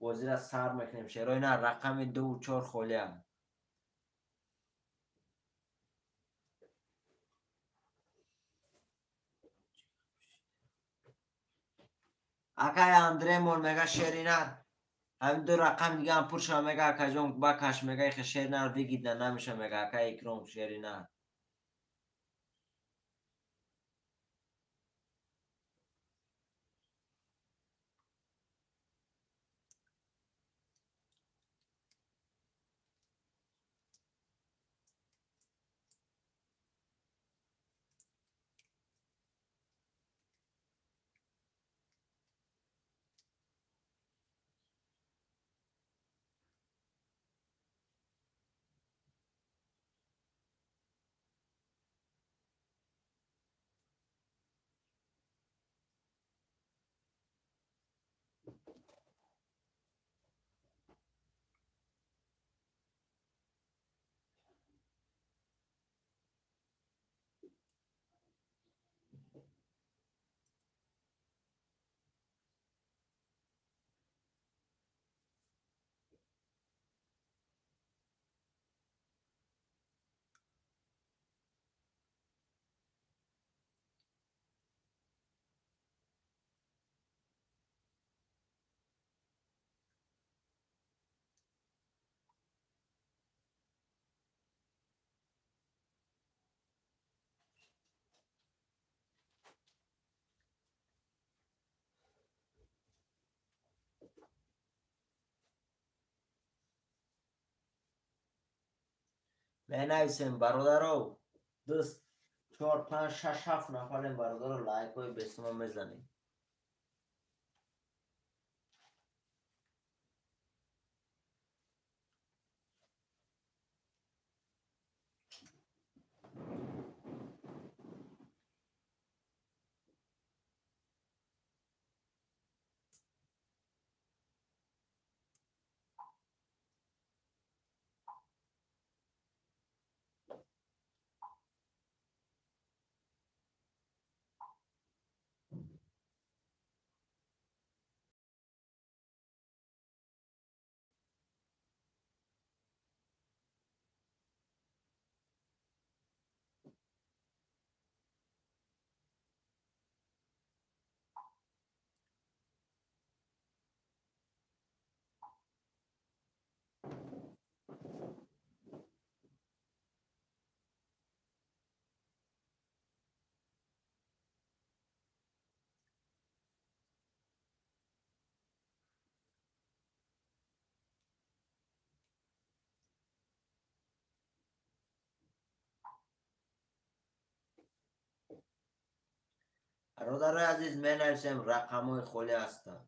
бозиро сар мекунем. Шерои нар, рақами дуву чор холия. Акай Андремон мега шери нар. Ҳамин ду рақам дигаам пур шава, мега акаҷон бакаш, мега ихе шери нар вигидна намеша, мега акай Икром шери нар. Менависем, бародаро, ду, чор, панҷ, шаш, ҳафт нафарем, бародаро, лайкҳои бесума мезанем. Бародарои азиз, менависем рақамҳои холӣ ҳастанд.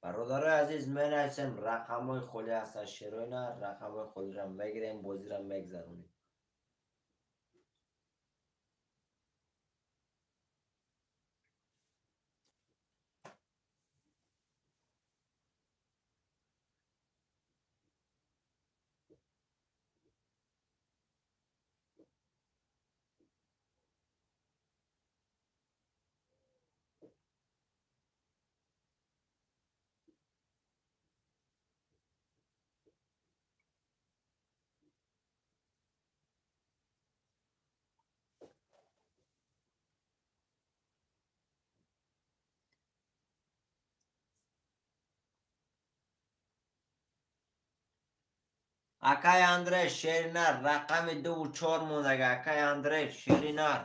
Бародарои азиз, менависем рақамҳои холӣ ҳастанд. Шерои нар рақамҳои холиро мегирем, бозиро мегзаронем. Акай Андрей Шеринар рақами 2 4 мондага. Акай Андрей Шеринар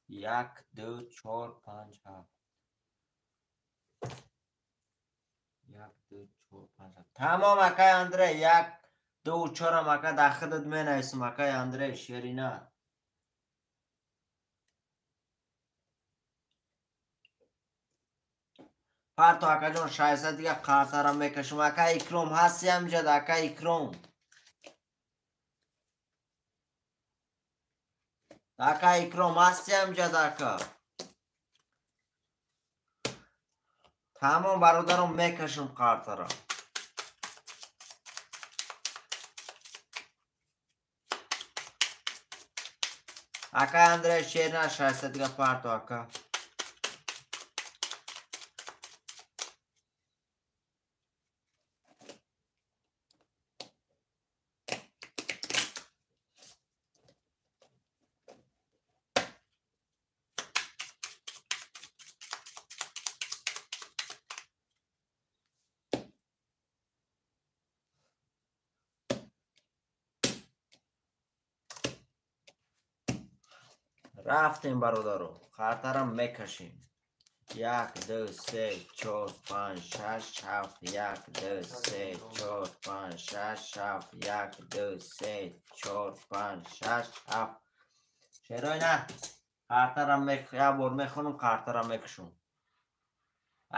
1 2 4 5 7 1 2 4 5 7. Тамом, акай Андрей, 1 2 4 ака дар худат менависам. Акай Андрей Шеринар. Парто, акаҷон, 600 дига қартара мекашам. Ака Икром ҳасти ҳамҷад? Ака Икром, ака Икром ҳасти ҳамҷад, ака? Тамом, бародарон, мекашам қартара. Ака Андрей Шерна, 600 дига парто, ака. Рафтем, бародаро, қартара мекашем. Як, ду, се, чор, панҷ, шаш, ҳафт. Як, ду, се, чор, панҷ, шаш, ҳафт. Як, ду, се, чор, панҷ, шаш, ҳафт. Шерои на қартара як бор мехонам, қартара мекушам.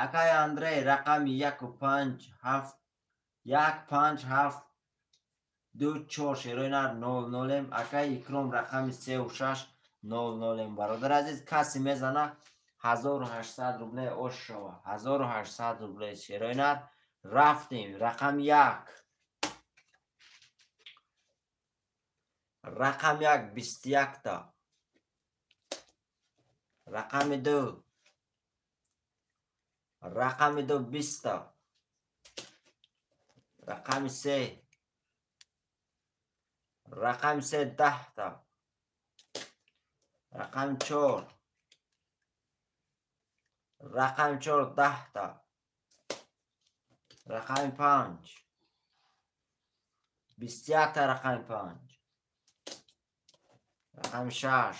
Акай Андрей, рақами яку панҷ ҳафт, як, панҷ, ҳафт, ду, чор. Шерои нар нол нолем. Акай Икром, рақами сеу шаш, нол нолем. Бародар азиз, касе мезана, 1800 рубле ош шава. 1800 рубле. Шерои нар, рафтем. Рақами як, рақами як 21-та. Рақами ду, рақами ду 20-та. Рақами се, рақами се 10-та. Рақами чор, рақами чор 10-та. Рақами панҷ 21-та. Рақами панҷ. Рақами шаш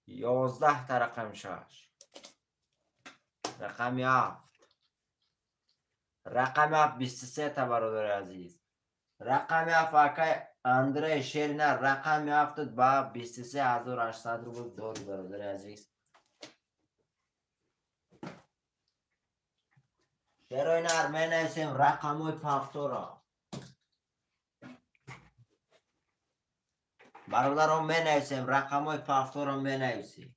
11-та. Рақами шаш. Рақами ҳафт, рақами ҳафт 23-та. Бародари азиз, рақами ҳафт, акай Андрей Шерина, рақами ҳафтат ба 23 800 рубл дори, бародари азиз. Шерои нар, менависем рақамҳои пафтора. Бародарон, менависем рақамҳои пафтора, менависем.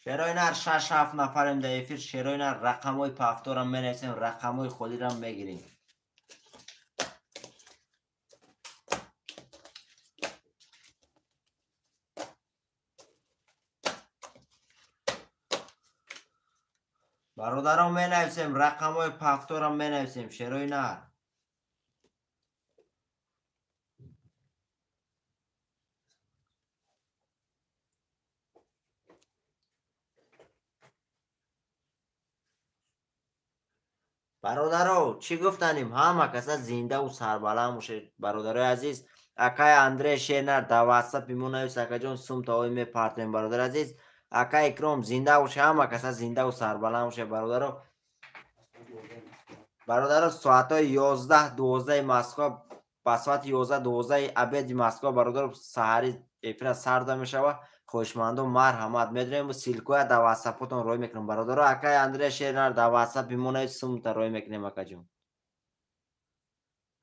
Шерои нар 6-7 нафарем дар эфир. Шерои нар рақамҳои пафторам менависем, рақамҳои холирам мегирем. Бародарон менависем, рақамҳои пафторам менависем, шерои нар. Бародаро, чӣ гуфтанем? Ҳама каса зиндаву сарбаланд бошед, бародарои азиз. Акай Андрей Шернар дар ватсапи мо навис, акаҷон, сумтаҳои мепартоем, бародари азиз. Ака Икром зинда боше, ҳама каса зиндаву сарбаланд боше, бародаро. Бародаро, соатҳои 11-12 Москва, ба соати 11-12 обеди Москва, бародаро, саҳари эфира сар дода мешавад. Хоҳишмандон марҳамат, медонем, ссылкоя дар ватсапотон рой мекунем, бародаро. Акай Андрей Шернар дар ватсапи мо навис, сумта рой мекунем, акаҷон.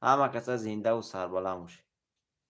Ҳама каса зиндаву сарбаланд бошед.